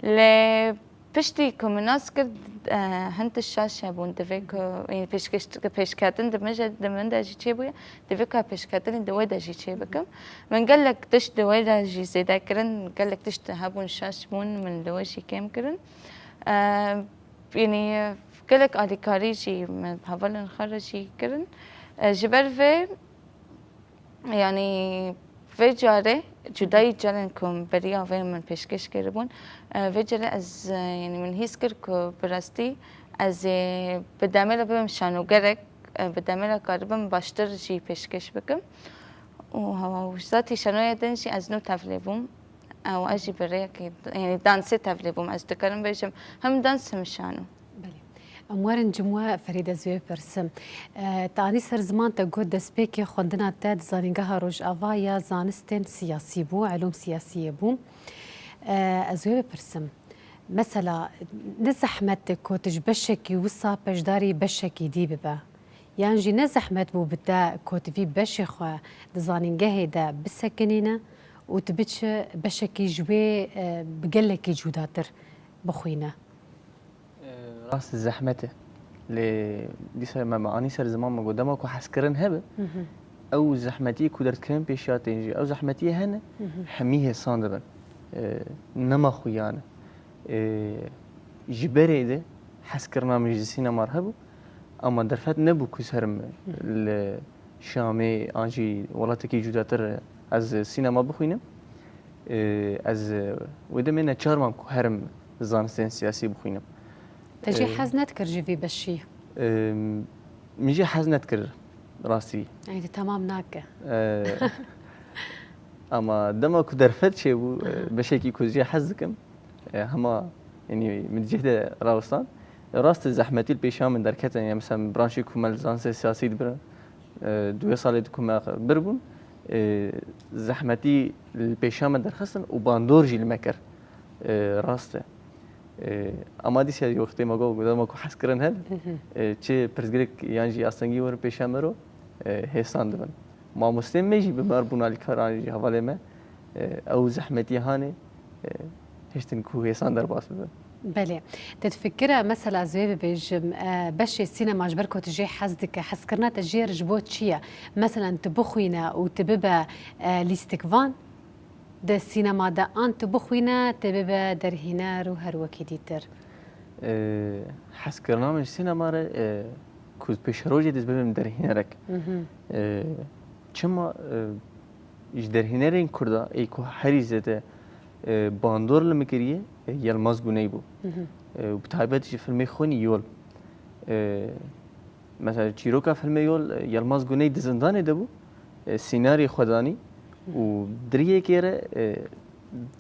Lê piştî ku min nas kir, e, hin tişt şaş hebûn, divê ku, yanî pêşkêş, pêşketin di min jî, di min de jî çêbûye, divê ku pêşketinê di wê de jî çê bikim. Min gelek tişt di wê de jî zêde kirin, gelek tişt hebûn şaş bûn, min li wê jî kêm kirin. E, Yanî gelek alîkarî jî me hevalên xwe re jî kirin. E, ji ber vê, yanî vê carê cudayî carên ku beriya vê min pêşkêş kiribûn, e, vê carê ez, e, yanî min hîs kir ku bi rastî ez ê bi demê re bibim şanogerek, e, bi demê re karibim baştir jî pêşkêş bikim. Û hewa û zatî şanoyê din jî ez nû tevlê bûm. Ew ez jî bi rêyekê, yanî dansê tevlê bûm. Ez dikarim bêjim, him dans, him şano. Belê. Em werin cim we, Ferîd, ez wê bipirsim. E, te anî ser ziman, te got destpêkê xwendina te di Zanîngeha Rojava ya Zanistên Siyasî bû, Elûm Siyasiyê bû. E, ez wê bipirsim. Mesela, ne zehmet e ku tu ji beşekî wisa beşdarî beşekî dî bibe? Yan jî ne zehmet bû bi te ku tu vî beşê xwe di zanîngehê de bisekinîne û tu biçe beşekî ji wê, e, bi gelekî cudatir bixwîne? E, rast zehmet e. Lê dîsa me, me anî ser ziman, me got dema ku hezkirin hebe, ew zehmetiyê ku derdikevin pêşiya tên jî, ew zehmetiyê hene, hemî hêsan dibin. E, nema xuya ne. E, ji berê de hezkirina min ji sînemar hebû, ama derfet nebû ku serim li Şamê an jî welatekî cudatir ez sînema bixwînim. E, ez wê demê neçar mam ku herim zanistên siyasî bixwînim. Te jî, e, hez nedikir ji vî beşî? E, min jî hez nedikir rastî. Ey, di temam nake. E, ama dema ku derfet çêbû, e, beşekî ku jê hez dikim, e, hema, yanî min cih de rawestan. E, rast e, zehmetî li pêşiya min derketin. Ya mesela branşê ku me li zanistê siyasî dibirin, e, di wê salê di ku me bir bûn, e, zehmetî li pêşiya me derxistin û bandor jî li me kir. E, rast e. E, ama dîsa wextê me got, dema ku hezkirin hebe, e, çi pirsgirêk yan jî astengî werin pêşiya me re, e, hêsan dibin. Mamosteyên me jî bi me re bûn alîkar an jî hevalê me, e, ew zehmetî hanê, e, hiştin ku hêsan derbas bibin. Belê. Te difikire, mesela, ez wê bibêjim, e, beşê sînema ji ber ku tu jê hez dike, hezkirina te jê re ji bo çi ye? Meselen, tu bixwîne û tu bibe, e, lîstikvan di sînema de, an tu bixwîne, tu bibe derhîner û her wekî dîtir? E, hezkirina min ji sînema re, e, ku pêşerojê dest bibim derhînerek. E, çima, e, ji derhînerên Kurda ê ku herî zêde, e, bandor li min kiriye, e, Yilmaz Guney bû. E, û bi taybet jî filmê Xwînî Yol. E, mesela çîroka filmê Yol, e, Yilmaz Guney di zindanê de bû, e, sînarî xwe danî û di riyekê re, e,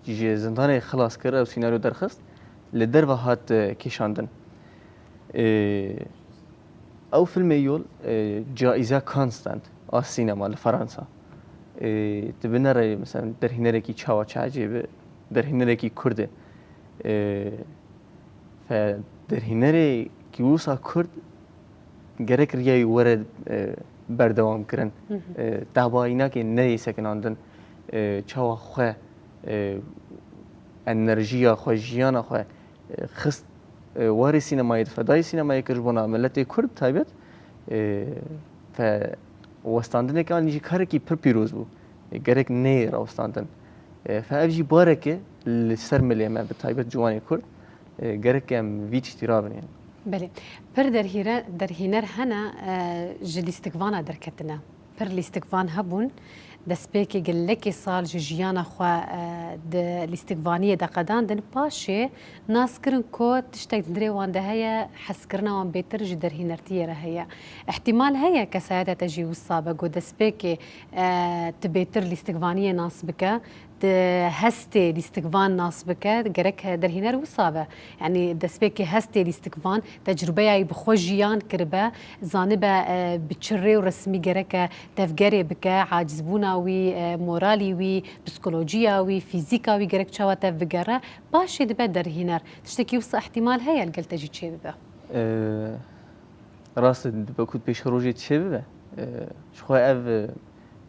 ji zindanê xilas kir, ew sînaryo derxist, li derve hat, e, kêşandin. E, Ew filmê Yol, e, caîza Cannes stand a sînema li Fransa. E, tu binere, mesela, derhînerekî çawa çi ecêb e, derhînerekî Kurd e. E, fe derhînerekî wisa Kurd gerek riya wî were, e, berdewam kirin. E, tebayînakê neyê sekinandin. E, çawa xwe, e, enerjiya xwe, jiyana xwe, e, xist, e, warê sînemayê, di fedayê sînemayê kir ji bona miletê Kurd bi taybet, e, fe westandineke an jî karekî pir pîroz bû. E, gerek neyê rawestandin. E, fe ev jî bareke li ser milê me, bi taybet ciwanê Kurd, e, gerek em vî tiştî rabinêrin. Belê. Pir derhîre-, derhîner hene, e, ji lîstikvana derketine. Pir lîstikvan hebûn, destpêkê gelekî sal ji jiyana xwe, e, di lîstikvaniyê de qedandin, paşê nas kirin ku tiştek di nirê wan de heye, hezkirina wan bêtir ji derhînertiyê re heye. Îhtîmal heye kesayeta te jî wisa be, ku destpêkê, e, tu bêtir lîstikvaniyê nas bike, tu hestê lîstikvan nas bike, gerek derhîner wisa be. Yanî destpêkê hestê lîstikvan tecrûbeya wî bi xwe jiyan kiribe, zanibe, e, bi çi rê û resimî gereke tevgerê bike, acizbûna wî, e, moralî wî, psikolojiya wî, fîzîka wî gerek çawa tev bigere, paşê dibe derhîner. Tiştekî wisa îhtîmal heye li gel te jî çêbibe? E, Rast e, dibe ku pêşerojê çêbibe. E, ji xwe ev, e,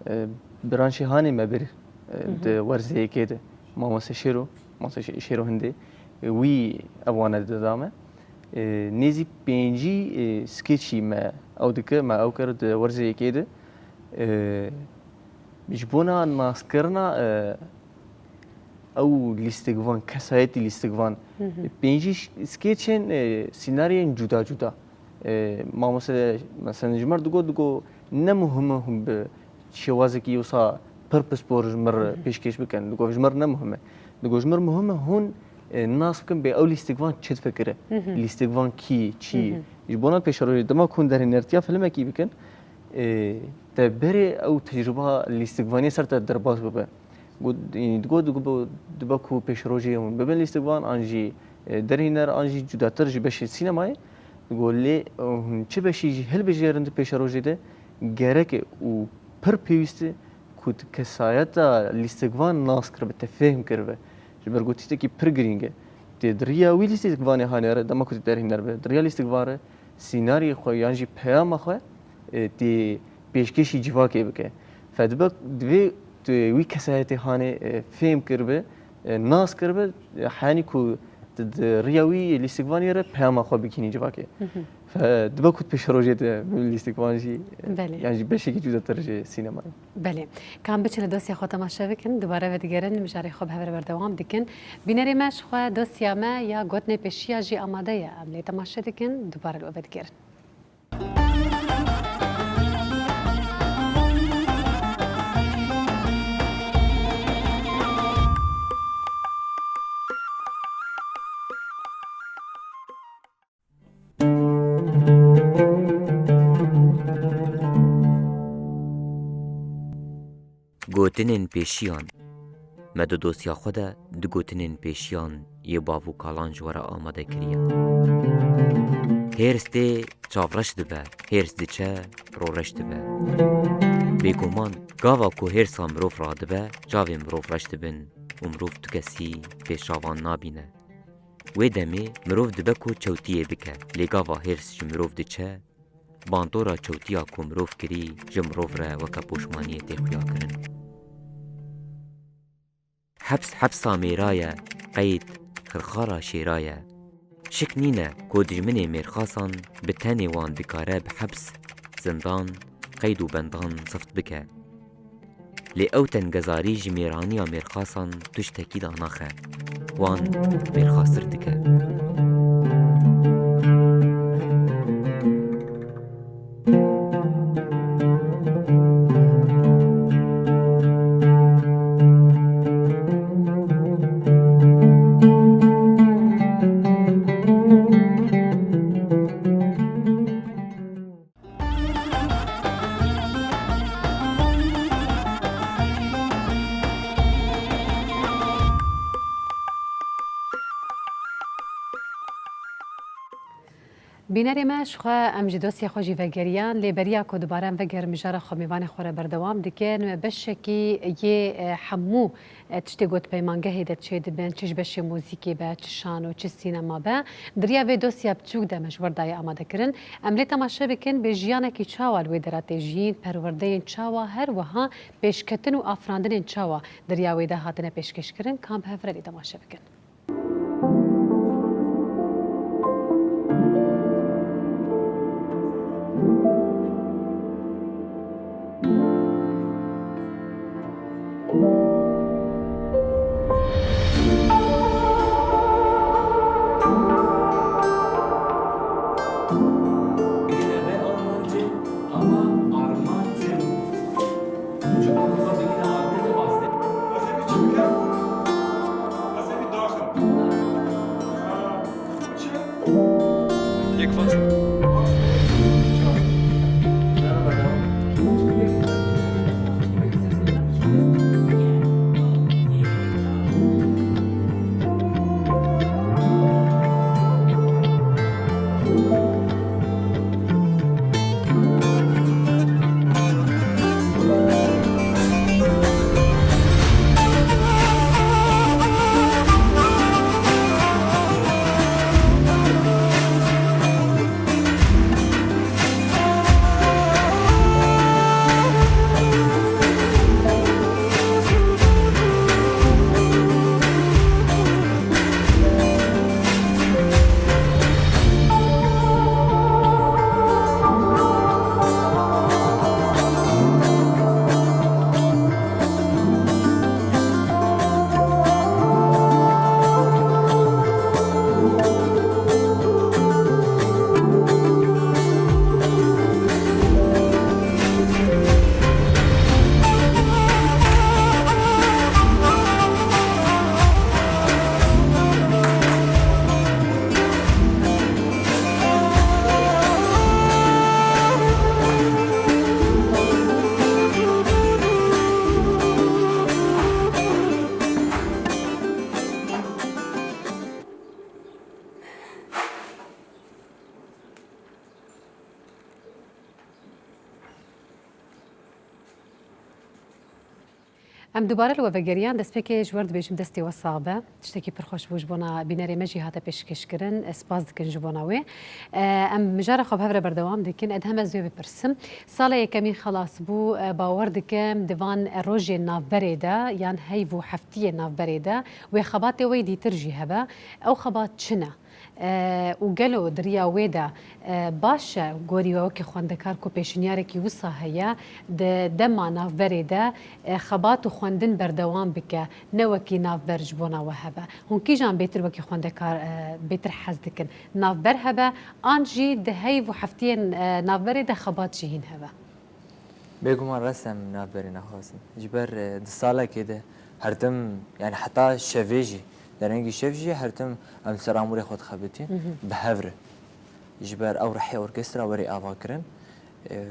e, branşê hanê me bir, e, di werzê yekê de. Mamoste Şêro, Mamoste Şê-, Şêro Hindê, e, wî ev wane dida me. E, nêzî pêncî, e, sketçî me ew dike, me ew kir di werzê yekê de. E, ji bona naskirina, e, ew lîstikvan, kesayetî lîstikvan, pêncî ş-, sketçên, e, sînaryên cuda cuda. E, mamoste, mesela ji mir digot, digot, ne muhim e hûn bi şêwazekî wisa pir pispor ji mir pêşkêş bikin. Digot, ji mir ne muhim e. Digot, ji mir muhim e hûn, e, nas bikin bê ew lîstikvan çi difikire. Lîstikvan kî, çi. Ji bona pêşerojê dema ku hûn derhênertiya filmekî bikin, e, te berê ew tecrûba lîstikvaniyê ser te derbas bibe. Got, yanî digot, digot, dibe ku pêşerojê hûn bibin lîstikvan, an jî, e, derhîner, an jî cudatir ji beşê sînemayê. Go lê, e, hûn çi beşî jî hilbijêrin di pêşerojê de, gerek e û pir pêwîst e ku di kesayeta lîstikvan nas kiribe, te fêhm kiribe. Ji ber ku tiştekî pir girîng e. Tê di riya wî lîstikvanê hanê re, dema ku tê derhêner be, di riya lîstikvan re sînariyê xwe yan jî peyama xwe, e, tê pêşkêşî civakê bike. Fe dibe, divê tu wî kesayetê hanê, e, fêm kiribe, e, nas kiribe, e, henî ku tu di riya wî lîstikvanê re peyama xwe bikînî civakê. Hı hı. Fe dibe ku tu pêşerojê de lîstikvan jî, e, Belê. yan jî beşekî cudatir ji sînemayê. Belê. Ka em biçin li dosya xwe temaşe bikin, dubare vedigerin, mijarê xwe bi hev re berdewam dikin. Bînerê me ji xwe dosya me ya gotinê pêşiya jî amade ye. Em lê temaşe dikin, dubare li we vedigerin. Gotinên pêşiyan. Me di dosya xwe de du gotinên pêşiyan yê bav û kalan ji we re amade kiriye. Hêrs tê, çav reş dibe, hêrs diçe, ro reş dibe. Bêguman, gava ku hêrsa mirov radibe, çavên mirov reş dibin û mirov tu kesî pêşavan nabîne. Wê demê mirov dibe ku çewtiyê bike, lê gava hêrs ji mirov diçe, bandora çewtiya ku mirov kirî ji mirov re weke poşmaniyê tê xuyakirin. Heps hepsa mêra ye, qeyd xirxara şêra ye. Şik nîne ku dijminê mêrxasan bi tenê wan dikare bi heps, zindan, qeyd û bendan zift bike. Lê ew tengezarî ji mêraniya mêrxasan tiştekî danaxe. Wan mêrxastir dike. Bînerê me, ji xwe em ji dosyê xwe jî vegeriyan, lê beriya ku dubare em vegerin mijara xwe mêvanê xwe re berdewam dikin, beşekî yê, e, hemû, e, tiştê ku di peymangehê de çêdibin, çi ji beşê muzîkê be, çi şano, çi sînema be, di riya vê dosya biçûk de me ji wir daye amadekirin. Em lê temaşe bikin, bê jiyanekî çawa li wê dera tê jiyîn, perwerdeyên çawa, her wiha pêşketin û afirandinên çawa di riya wê de hatine pêşkêşkirin, ka em bi hev re lê temaşe bikin. Em dubare li we vegeriyan, destpêkê ji we re dibêjim destê we sax be. Tiştekî pir xweş bû, ji bona bînerê me jî hate pêşkêşkirin. Ez spas dikin ji bona wê. E, em mijara xwe bi hev re berdewam dikin. Edhem, ez wê bipirsim. Sala yekemîn xelas bû, e, bawer dikim di van rojên navberê de, yan heyv û heftiyê navberê de wê xebatê we yî dîtir jî hebe. Ew xebat çi ne? E, û gelo di riya wê de, e, baş e gorî we wekî xwendekar ku pêşniyarek wisa heye, di dema navberê de, e, xebat û xwendin berdewam bike, ne wekî navber ji bona we hebe? Hûn kîjan bêtir wekî xwendekar, e, bêtir hez dikin? Navber hebe an jî di heyv û heftiyên, e, navberê de xebat jî hîn hebe? Bêguman rast em navberê naxwazin. Ji ber, e, di salekê de her tim, yani heta şevê jî, derengî şev jî her tim em ser amûrê xwe dixebitîn, bi hev re. Ji ber ew rihê orkestra werê avakirin, e,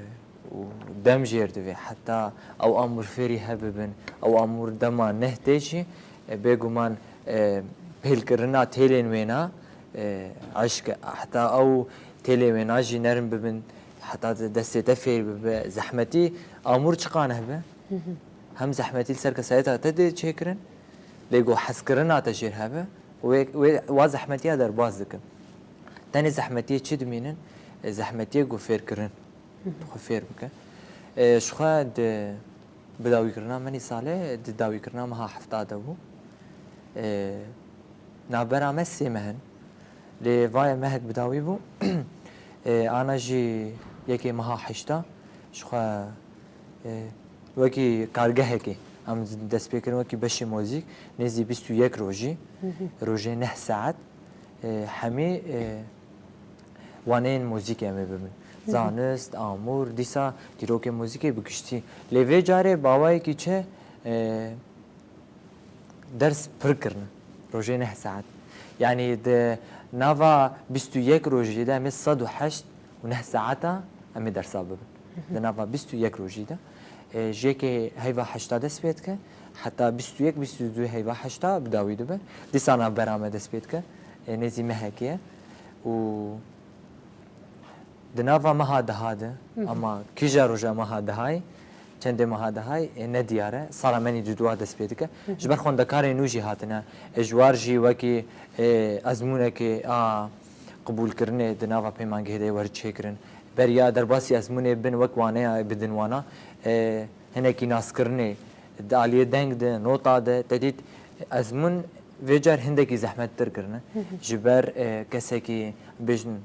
û dem jêr divê. Heta ew amûr fêrî hebibin, ew amûr dema neh tê jî, e, bêguman, e, pêlkirina têlên wêna, e, eşk e. Heta ew têlê wêna jî nerm bibin, heta de destê te fêr bibe, zehmetî amûr çiqan hebe. Hem zehmetî li ser kesayeta te dê çêkirin, lê ku hezkirina te jêr hebe, wê, wê, wa zehmetiya derbas dikin. Tenê zehmetiyê çi dimînin? E, zehmetiyê ku fêrkirin. Xwe fêr bike. E, ji xwe di bidawîkirina min îsale, di dawîkirina meha hefta de bû. E, navbera me sê meh in. Lê vaya mehek bi dawî bû. E, ana jî yekê meha heşta. Ji xwe, e, wekî kargehekê em dest pê kirin, wekî beşê mozîk, nêzî bîst û yek rojî, rojê neh saet, e, hemî, e, waneyên mozîkê em ê bibin. Zanist, amûr, dîsa dîrokê mozîkê bi giştî. Lê vê carê bi awayekî çi, e, ders pir kirine. Rojê neh saet. Yanî di nava bîst û yek rojê de em ê sed û heşt û neh saeta em ê dersa bibin. Di nava bîst û yek rojî de. E, ji yekê heyva heşta dest pê dike, heta bîst û yek, bîst û du heyva heşta bi dawî dibe. Dîsa navbera me dest pê dike. E, nêzî mehekê ye. Û Di nava meha deha de, ama kîja roja meha dehayê, çendê meha dehayê, ê, ne diyar e. Sala me nî duduwa dest pê dike. Ji ber xwendekarên nû jî hatine. Ê, ji war jî wekî, ê, ezmûnekê a qibûlkirinê di nava pêmangehê de yê were çêkirin. Beriya derbasî ezmûnê bin wek waneya bidin wana, ê, hinekî naskirinê di aliyê deng de, nota de, te dît ezmûn vê car hindekî zehmettir kirine. Ji ber, ê, kesekî bêjin,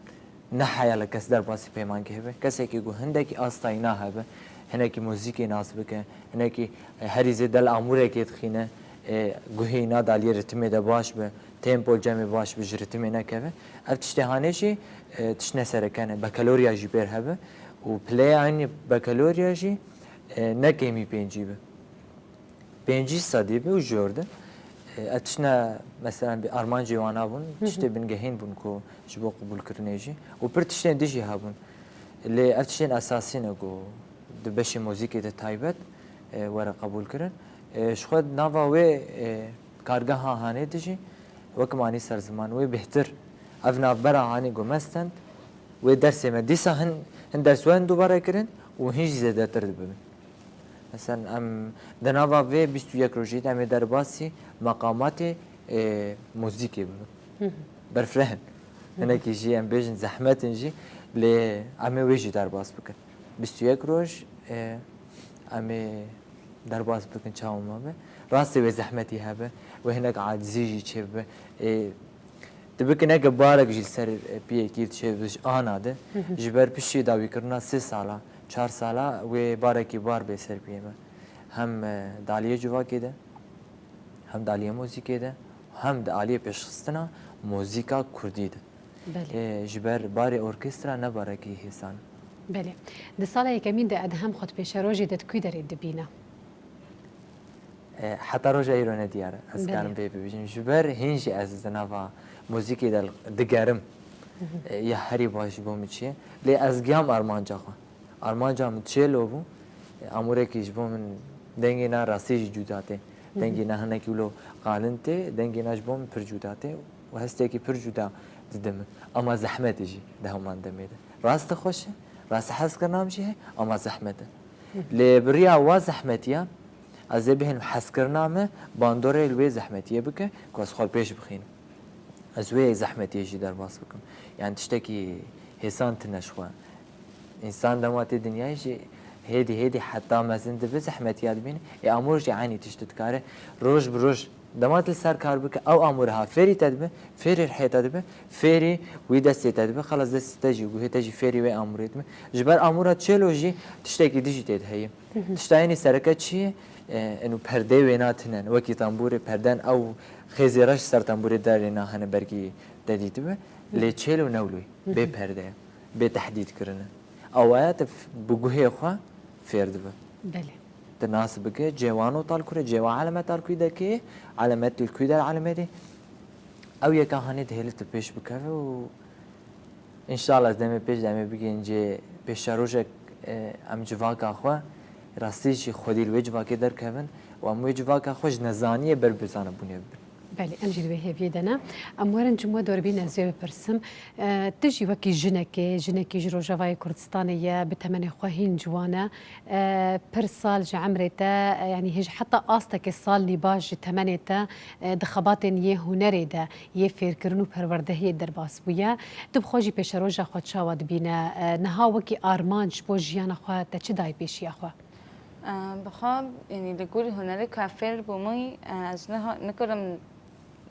ne heyal e kes derbasî pêmangehê be. Kesekî ku hindekî astayîna hebe, hinekî muzîkê nas bike, hinekî, e, herî zêde li amûrekê dixîne, e, guhê îna daliyê ritmê de baş be, tempo cemê baş be, ji ritmê nekeve. Ev tiştê hanê jî, e, tişt nesereke ne. Bekelorya jî pêr hebe û pileyê eynî bekelorya jî, e, ne kêmî pêncî be. Pêncî sedî bi û jor de. E, ev tiştine, mesela, bi armancê wana bûn, tiştê bingehîn bûn ku ji bo qebûlkirinê jî û pir tiştên din jî hebûn. Lê ev tiştên esasî ne ku di beşê muzîkê de taybet, e, were qebûlkirin. E, ji xwe di nava wê, e, kargeha hanê de jî wek manî ser ziman wê bêhtir. Ev navbera hanê ku me stend, wê dersê me dîsa hin, hin ders we hin dubare kirin û hin jî zêdetir dibin. Mesela em di nava vê bîst û yek rojî de em ê derbasî meqamatê, ê, muzîkê bibin. Berfireh in. Hinekî jî em bêjin zehmet in jî, lê em ê wê jî derbas bikin. Bîst û yek roj, ê, em ê derbas bikin çawa me be. Rastê wê zehmetî hebe, wê hinek acizî jî çêbibe. Ê, Tu bikî neke barek jî li ser, e, piyekî diçe ji ana de, ji ber piştî dawîkirina sê sala, çar sala wê barekî bar bê ser piyê me. Hem, e, di aliyê civakê de, hem di aliyê muzîkê de, hem di aliyê pêşxistina muzîka kurdî de. Belê. E, ji ber barê orkestra ne barekî hêsan. Belê. Di sala yekemîn de Edhem xwe di pêşerojê de di kû derê dibîne? E, heta roja îro ne diyar e. Ez Belê. karim vê bibêjim. Ji ber hîn jî ez di nava muzîkê de digerim. E, ya herî baş ji bo min çi ye. Lê ez giyam armanca xwe. Armanca min çêlo bû. E, amûrekî ji bo min dengê na rastî jî cuda tê. Dengê na hinekî wilo qalin tê. Dengê na ji bo min pir cuda tê. Û hestekî pir cuda dide min. Ama zehmetê jî di heman demê de. Rast e xweş e. Rast e hezkirina min jî heye. Ama zehmet e. Lê bi riya wa zehmetiya Ez ê bihêlim hezkirina min bandorê li wê zehmetiyê bike ku ez xwe pêş bixînim. Ez wê zehmetiyê jî derbas bikim. Yani tiştekî hêsan tine ji xwe. Însan dema tê dinyayê jî hêdî hêdî heta mezin dibe zehmetiya dibîne. Ê amûr jî eynî tişt dikare roj bi roj dema tu li ser kar bike ew amûr ha fêrî te dibe, fêrî rihê te dibe, fêrî wî destê te dibe, xelas destê te jî guhê te jî fêrî wê amûrê dibe. Ji ber amûra çêlo jî tiştekî dijî tê de heye. Tişta yenî sereke çi ye? E, eno perdeyê wêna tinen. Wekî tembûrê perden ew xêzê reş ser tembûrê derê nahene bergî te dîtibe. Lê çêlo newloy. Bê perde ye. Bê tehdîd kirine. Awaya te f-, bi guhê xwe fêr dibe. Belê. Te nas bike, cêwano tal kure, cêwa eleme tal kuy dekê, elemet li kuy der elemedê. Ew yeka hanê dihêle tu pêş bikeve û înşallah ez demê pêş demê bigihîn cê pêşerojek, e, em civaka xwe rastî jî xwedî li wê civakê derkevin û em wê civaka xwe ji nezaniyê ber bi zanebûnê bibin. Belê, em jî di wê hêviyê de ne. Em werin cim we dor bîn ez wê bipirsim. E, tu jî wekî jinekê, jinekî ji Rojavayê Kurdistanê ye, bi temenê xwe hîn ciwan e. E, pir sal ji emrê te, e, yanî hêj heta astekê sal nîbaş ji temenê te, e, di xebatên yê hunerê de, yê fêrkirin û perwerdehiyê derbas bûye. Tu bi xwe jî pêşeroja xwe çawa dibîne? E, niha wekî armanc ji bo jiyana xwe te çi dayê pêşiya xwe? E, bi xwe, yanî li gorî hunerê ka fêr bûmî, e, ez niha-, nikarim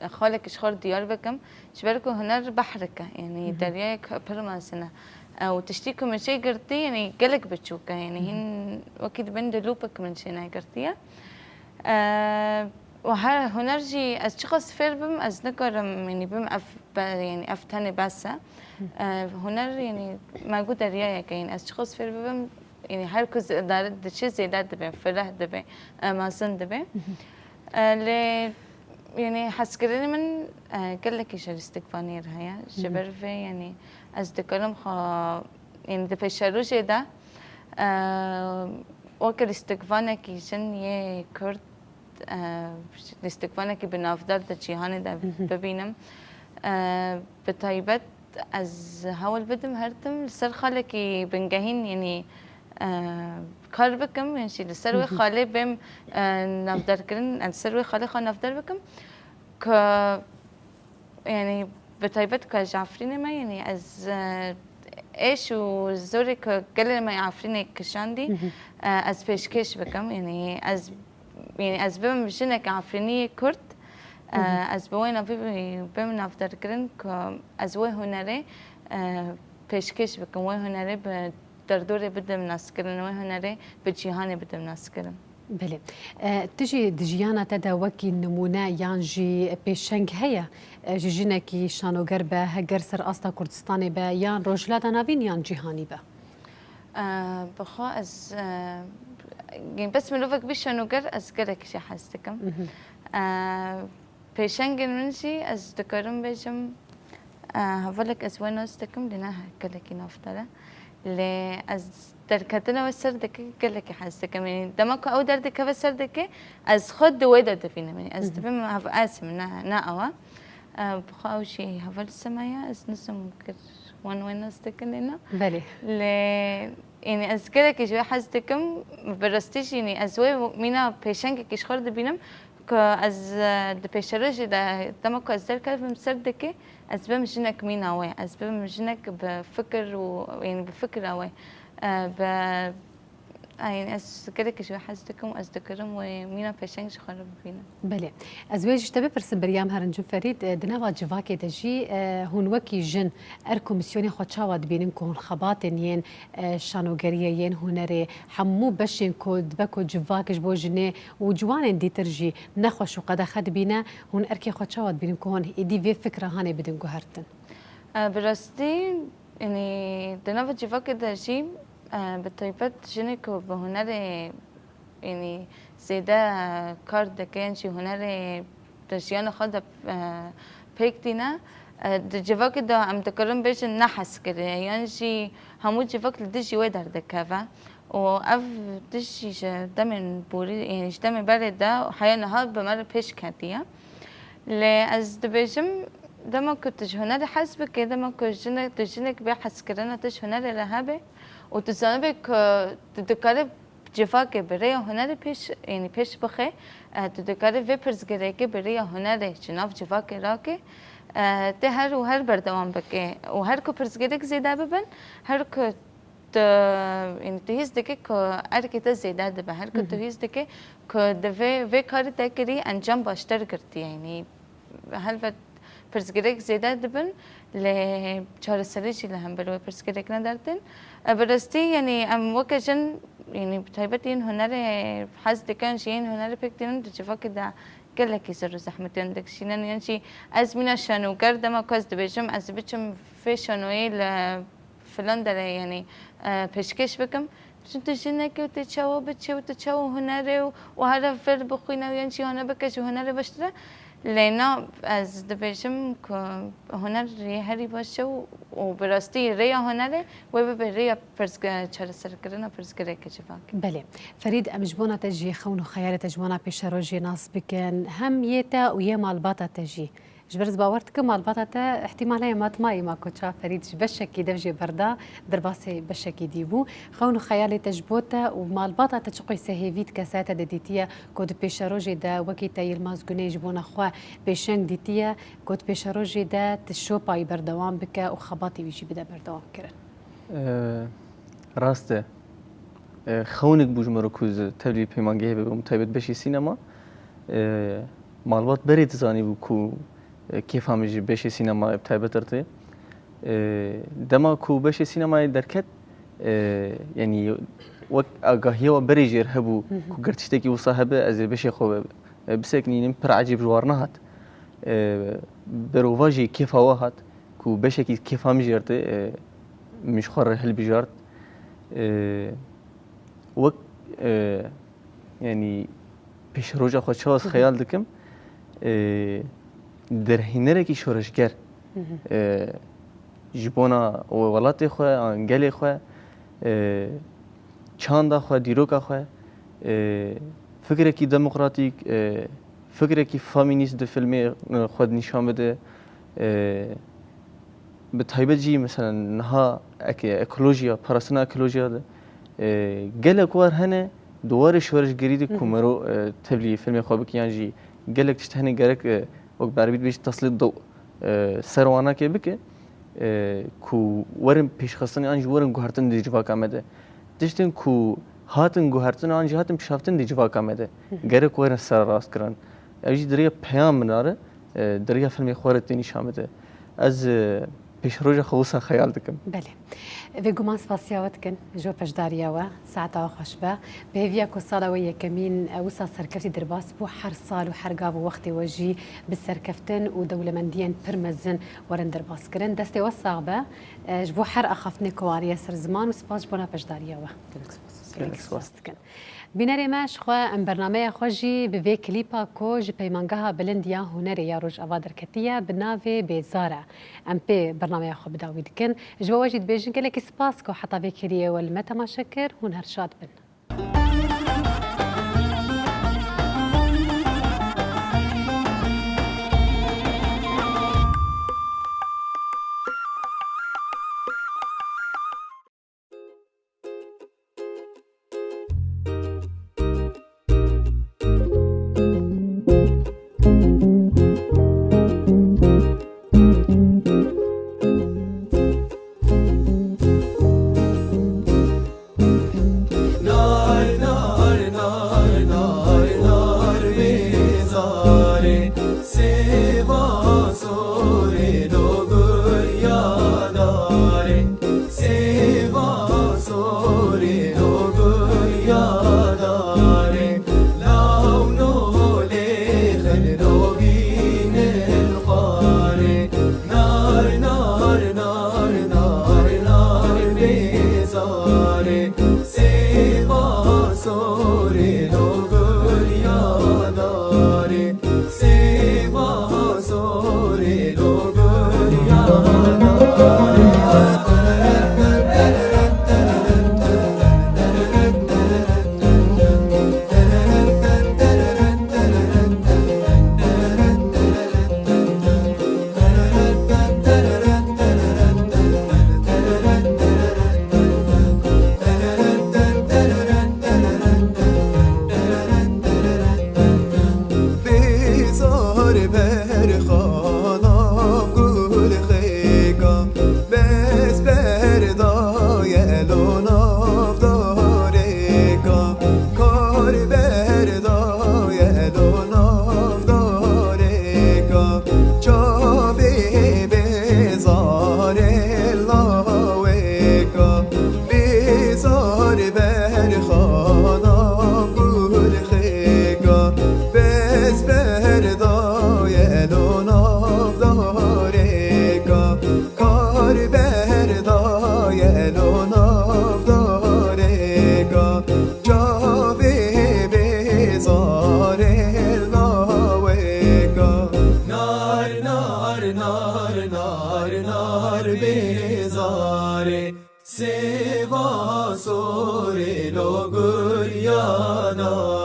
xalekî ji xwe re diyar bikim, ji ber ku huner behrek e, yanî deryayek pir mezin e. E, û tiştî ku min jê girtî, yanî gelek biçûk e, yanî hîn wekî dibên dilûpek min jê negirtiye. E, û her huner jî ez çiqas fêr bim, ez nikarim, yanî bim ev be-, yanî ev tenê bes e. E, huner, yanî me got deryayek e, yanî ez çiqas fêr bibim, yanî her ku zêde diçe zêde dibe, fireh dibe, e, mezin dibe. E, lê, yanî hezkirinê min, e, gelekî ji lîstikvaniyê re heye. Ji ber vê, yanî ez dikarim xwe, yanî di pêşerojê de, e, weke lîstikvanekî jin yê Kurd, e, lîstikvanekî bi navdar di cîhanê de bibînim. E, bi taybet ez hewl bidim her tim li ser xalekî bingehîn, yanî, e, kar bikim, yan jî li ser wê xalê bêm, e, navdarkirin, li ser wê xalê xwe navdar bikim ku, yanî, bi taybet ku ez ji Efrînê me, yanî ez, e, êş û zorê ku gelê me Efrînê kişandî, e, ez pêşkêş bikim, yanî ez, yanî ez bibim jinek Efrîniyê Kurd, e, ez bi wê navî bêm navdarkirin ku ez wê hunerê, e, pêşkêş bikim, wê hunerê bi derdorê bidim naskirin, wê hunerê bi cîhanê bidim naskirin. Belê. E, tu jî di jiyana te de wekî nimûne yan jî pêşeng heye, e, ji jinekî şanoger be, heger ser asta Kurdistanê be, yan Rojhilata Navîn yan cîhanî be? E, bi xwe ez, e, bes mirovek bî şanoger ez gelek jê hez dikim. E, Pêşengên min jî ez dikarim bêjim, e, hevalek ez wê nas dikim, lê ne gelekî navdar e. Lê ez derketina wê ser dike gelekî hez dikim. Yanî dema ku ew derdikeve ser dike, ez xwe di wê de dibînim. Yanî ez dibim hev-, ez im, ne, ne ew e. E, bi xwe ew jî heval Sime ye, ez nizim kir wan wê nas dikin lê ne. Belê. Lê, yanî ez gelekî ji wê hez dikim, bi rastî jî, yanî ez wê mîna pêşengekî ji xwe re dibînim. Ku ez, e, di pêşerojê de, dema ku ez derkevim ser dikê, ez bim jinek mîna wê, ez bim jinek bi fikir û, yanî bi fikra wê, e, bi, e, yanî ez gelekî ji wê hez dikim û ez dikarim wê mîna pêşeng ji xwe re bibînim. Belê. Ez wê ji te bipirsim, Biryam Herincîn Ferîd, e, di nava civakê de jî, e, hûn wekî jin erk û misyonê xwe çawa dibînin ku hûn xebatên yên e, şanogeriyê yên hunerê, hemû beşên ku dibe ku civak ji bo jinê û ciwanên dîtir jî nexweş û qedexe dibîne, hûn erkê xwe çawa dibînin ku hûn êdî vê fikra hanê bidin guhertin? E, bi rastî, yanî di nava civakê de jî, e, bi taybet jinê ku bi hunerê, yanî zêde kar dike, yan jî hunerê di jiyana xwe de, e, pêk tîne. E, di civakê de em dikarin bêjin ne hezkirî ye, yan jî hemû civak li dijî wê derdikeve. Û ev tişt jî ji demên borî, yanî ji demên berê de heya niha bi me re pêş ketiye. Lê ez dibêjim, dema ku tu ji hunerê hez bikî, dema ku jinek, tu jinek bê hezkirina tu ji hunerê re hebe û tu zanibê ku tu dikarî civakê bi rêya hunerê pêş, yanî pêş bixe, e, tu dikarî vê pirsgirêkê bi rêya hunerê ji nav civakê rake, e, tê her û her berdewam bike û her ku pirsgirêk zêde bibin, her ku tu, yanî tu hîs dike ku erkê te zêde dibe, her ku tu Hı hı. hîs dike ku di vê, vê karî te kirî encam baştir girtiye, yanî helbet pirsgirêk zêde dibin, lê çareserî jî li hember wê pirsgirêk ne dertên. E, bi rastî, yanî em weke jin, yanî bi taybet yên hunerê hez dikin, ji yên hunerê pêk tînin, di civakê de gelekî zor û zehmetiyan dikişînin. Yan jî ez mîna şanoger, dema ku ez dibêjim ez biçim vê şanoyê li filan derê, yanî, e, pêşkêş bikim. Çi tu jinekê û tu çawa biçî û tu çawa hunerê û, û here fêr bixwîne û yan jî hane bike ji hunerê baştir e. Lê na, ez dibêjim ku huner yê herî baş e û, û bi rastî rêya hunerê wê bibe rêya pirsg-, çareserkirina pirsgirêkê civakê. Belê. Ferîd, em ji bona te jî xewn û xeyalê te ji bona pêşerojê nas bikin. Hem yê te û yê malbata te jî. Ji ber ez bawer dikim malbata te îhtîmal heye mat mayî ma koça Ferîd ji beşekî dev jê berda, derbasê beşekî dî bû. Xewn û xeyalê te ji bo te û malbata te çiqasî hêvî dike, se te de dîtiye ku di pêşerojê de wekî te Yilmaz Guney ji bona xwe pêşeng dîtiye ku di pêşerojê de ti şopa wî berdewam bike û xebatê wî jî bide berdewamkirin? Ee, rast e. Ee, xewnek bû ji min re ku ez tevlî peymangehê bibim, taybet beşê sînema. Ee, malbat berê dizanîbû ku, e, kêfa min ji beşê sînema bi taybet re tê. Ee, dema ku beşê sînemayê derket, ee, yanî wek agahiya we berê jê re hebû Hı hı. ku ger tiştekî wisa hebe ez ê beşê xwe, e, biseknînim, pir ecêb ji war nehat. Ee, berova jî kêfa we hat. Ku beşekî kêfa min jê re tê, e, min ji xwe re hilbijart. E, wek, e, yanî pêşeroja xwe çawa ez Hı hı. xeyal dikim, e, derhênerekî şoreşger, Hı hı. e, ji bona welatê xwe, an gelê xwe, e, çanda xwe, dîroka xwe, e, fikrekî demokratîk, e, fikrekî feminîst di filmê, e, xwe de nîşan bide. E, bi taybet jî, mesela, niha eke-, ekolojiya, parastina ekolojiya de, e, gelek war hene, di warê şoreşgerî de Hı ku hı. mero, e, tevlî filmê xwe bike, yan jî gelek tişt hene gerek, e, wek Berbî dibêjî, teslît dew, e, ser wanakê bike, e, ku werin pêşxistin an jî werin guhertin di civaka me de. Tiştên ku hatin guhertin an jî hatin pişaftin di civaka me de. Hı hı. Gerek werin serrast kirin. Ev jî di rêya peyam min re, e, di rêya filmê xwe re tê nîşan bide. Ez, e, pêşeroja xwe wisa xeyal dikim. Belê. Bêguman spasiya we dikin ji bo beşdariya we. Saeta we xweş be. Bi hêviya ku sala we yekemîn, e, wisa serkeftî derbas bû, her sal û her gav û wextê we jî bi serkeftin û dewlemendiyên pir mezin werin derbaskirin. Destê we sax be, e, ji bo her axaftinê ku we ariye ser ziman û spas ji bona beşdariya we. Gelek spas. Gelek spas dikin. Bînerê me, ji xwe em bernameya xwe jî bi vê klîpa ku ji Peymangeha Bilind ya Hunerê ya Rojava derketiye bi navê Bêzar e. Em pê bernameya xwe bi dawî dikin. Ji bo we jî dibêjin gelekî spas ku heta vê kêliyê we li me temaşe kir. Hûn her şad bin. Erxana gulxêka, bes berdaye lo nav darêka, kar berdaye lo nav darêka, çavê bêzarê lawêka. Nar, nar, nar, nar, nar bêzarê. Sêva sorê lo guriyana.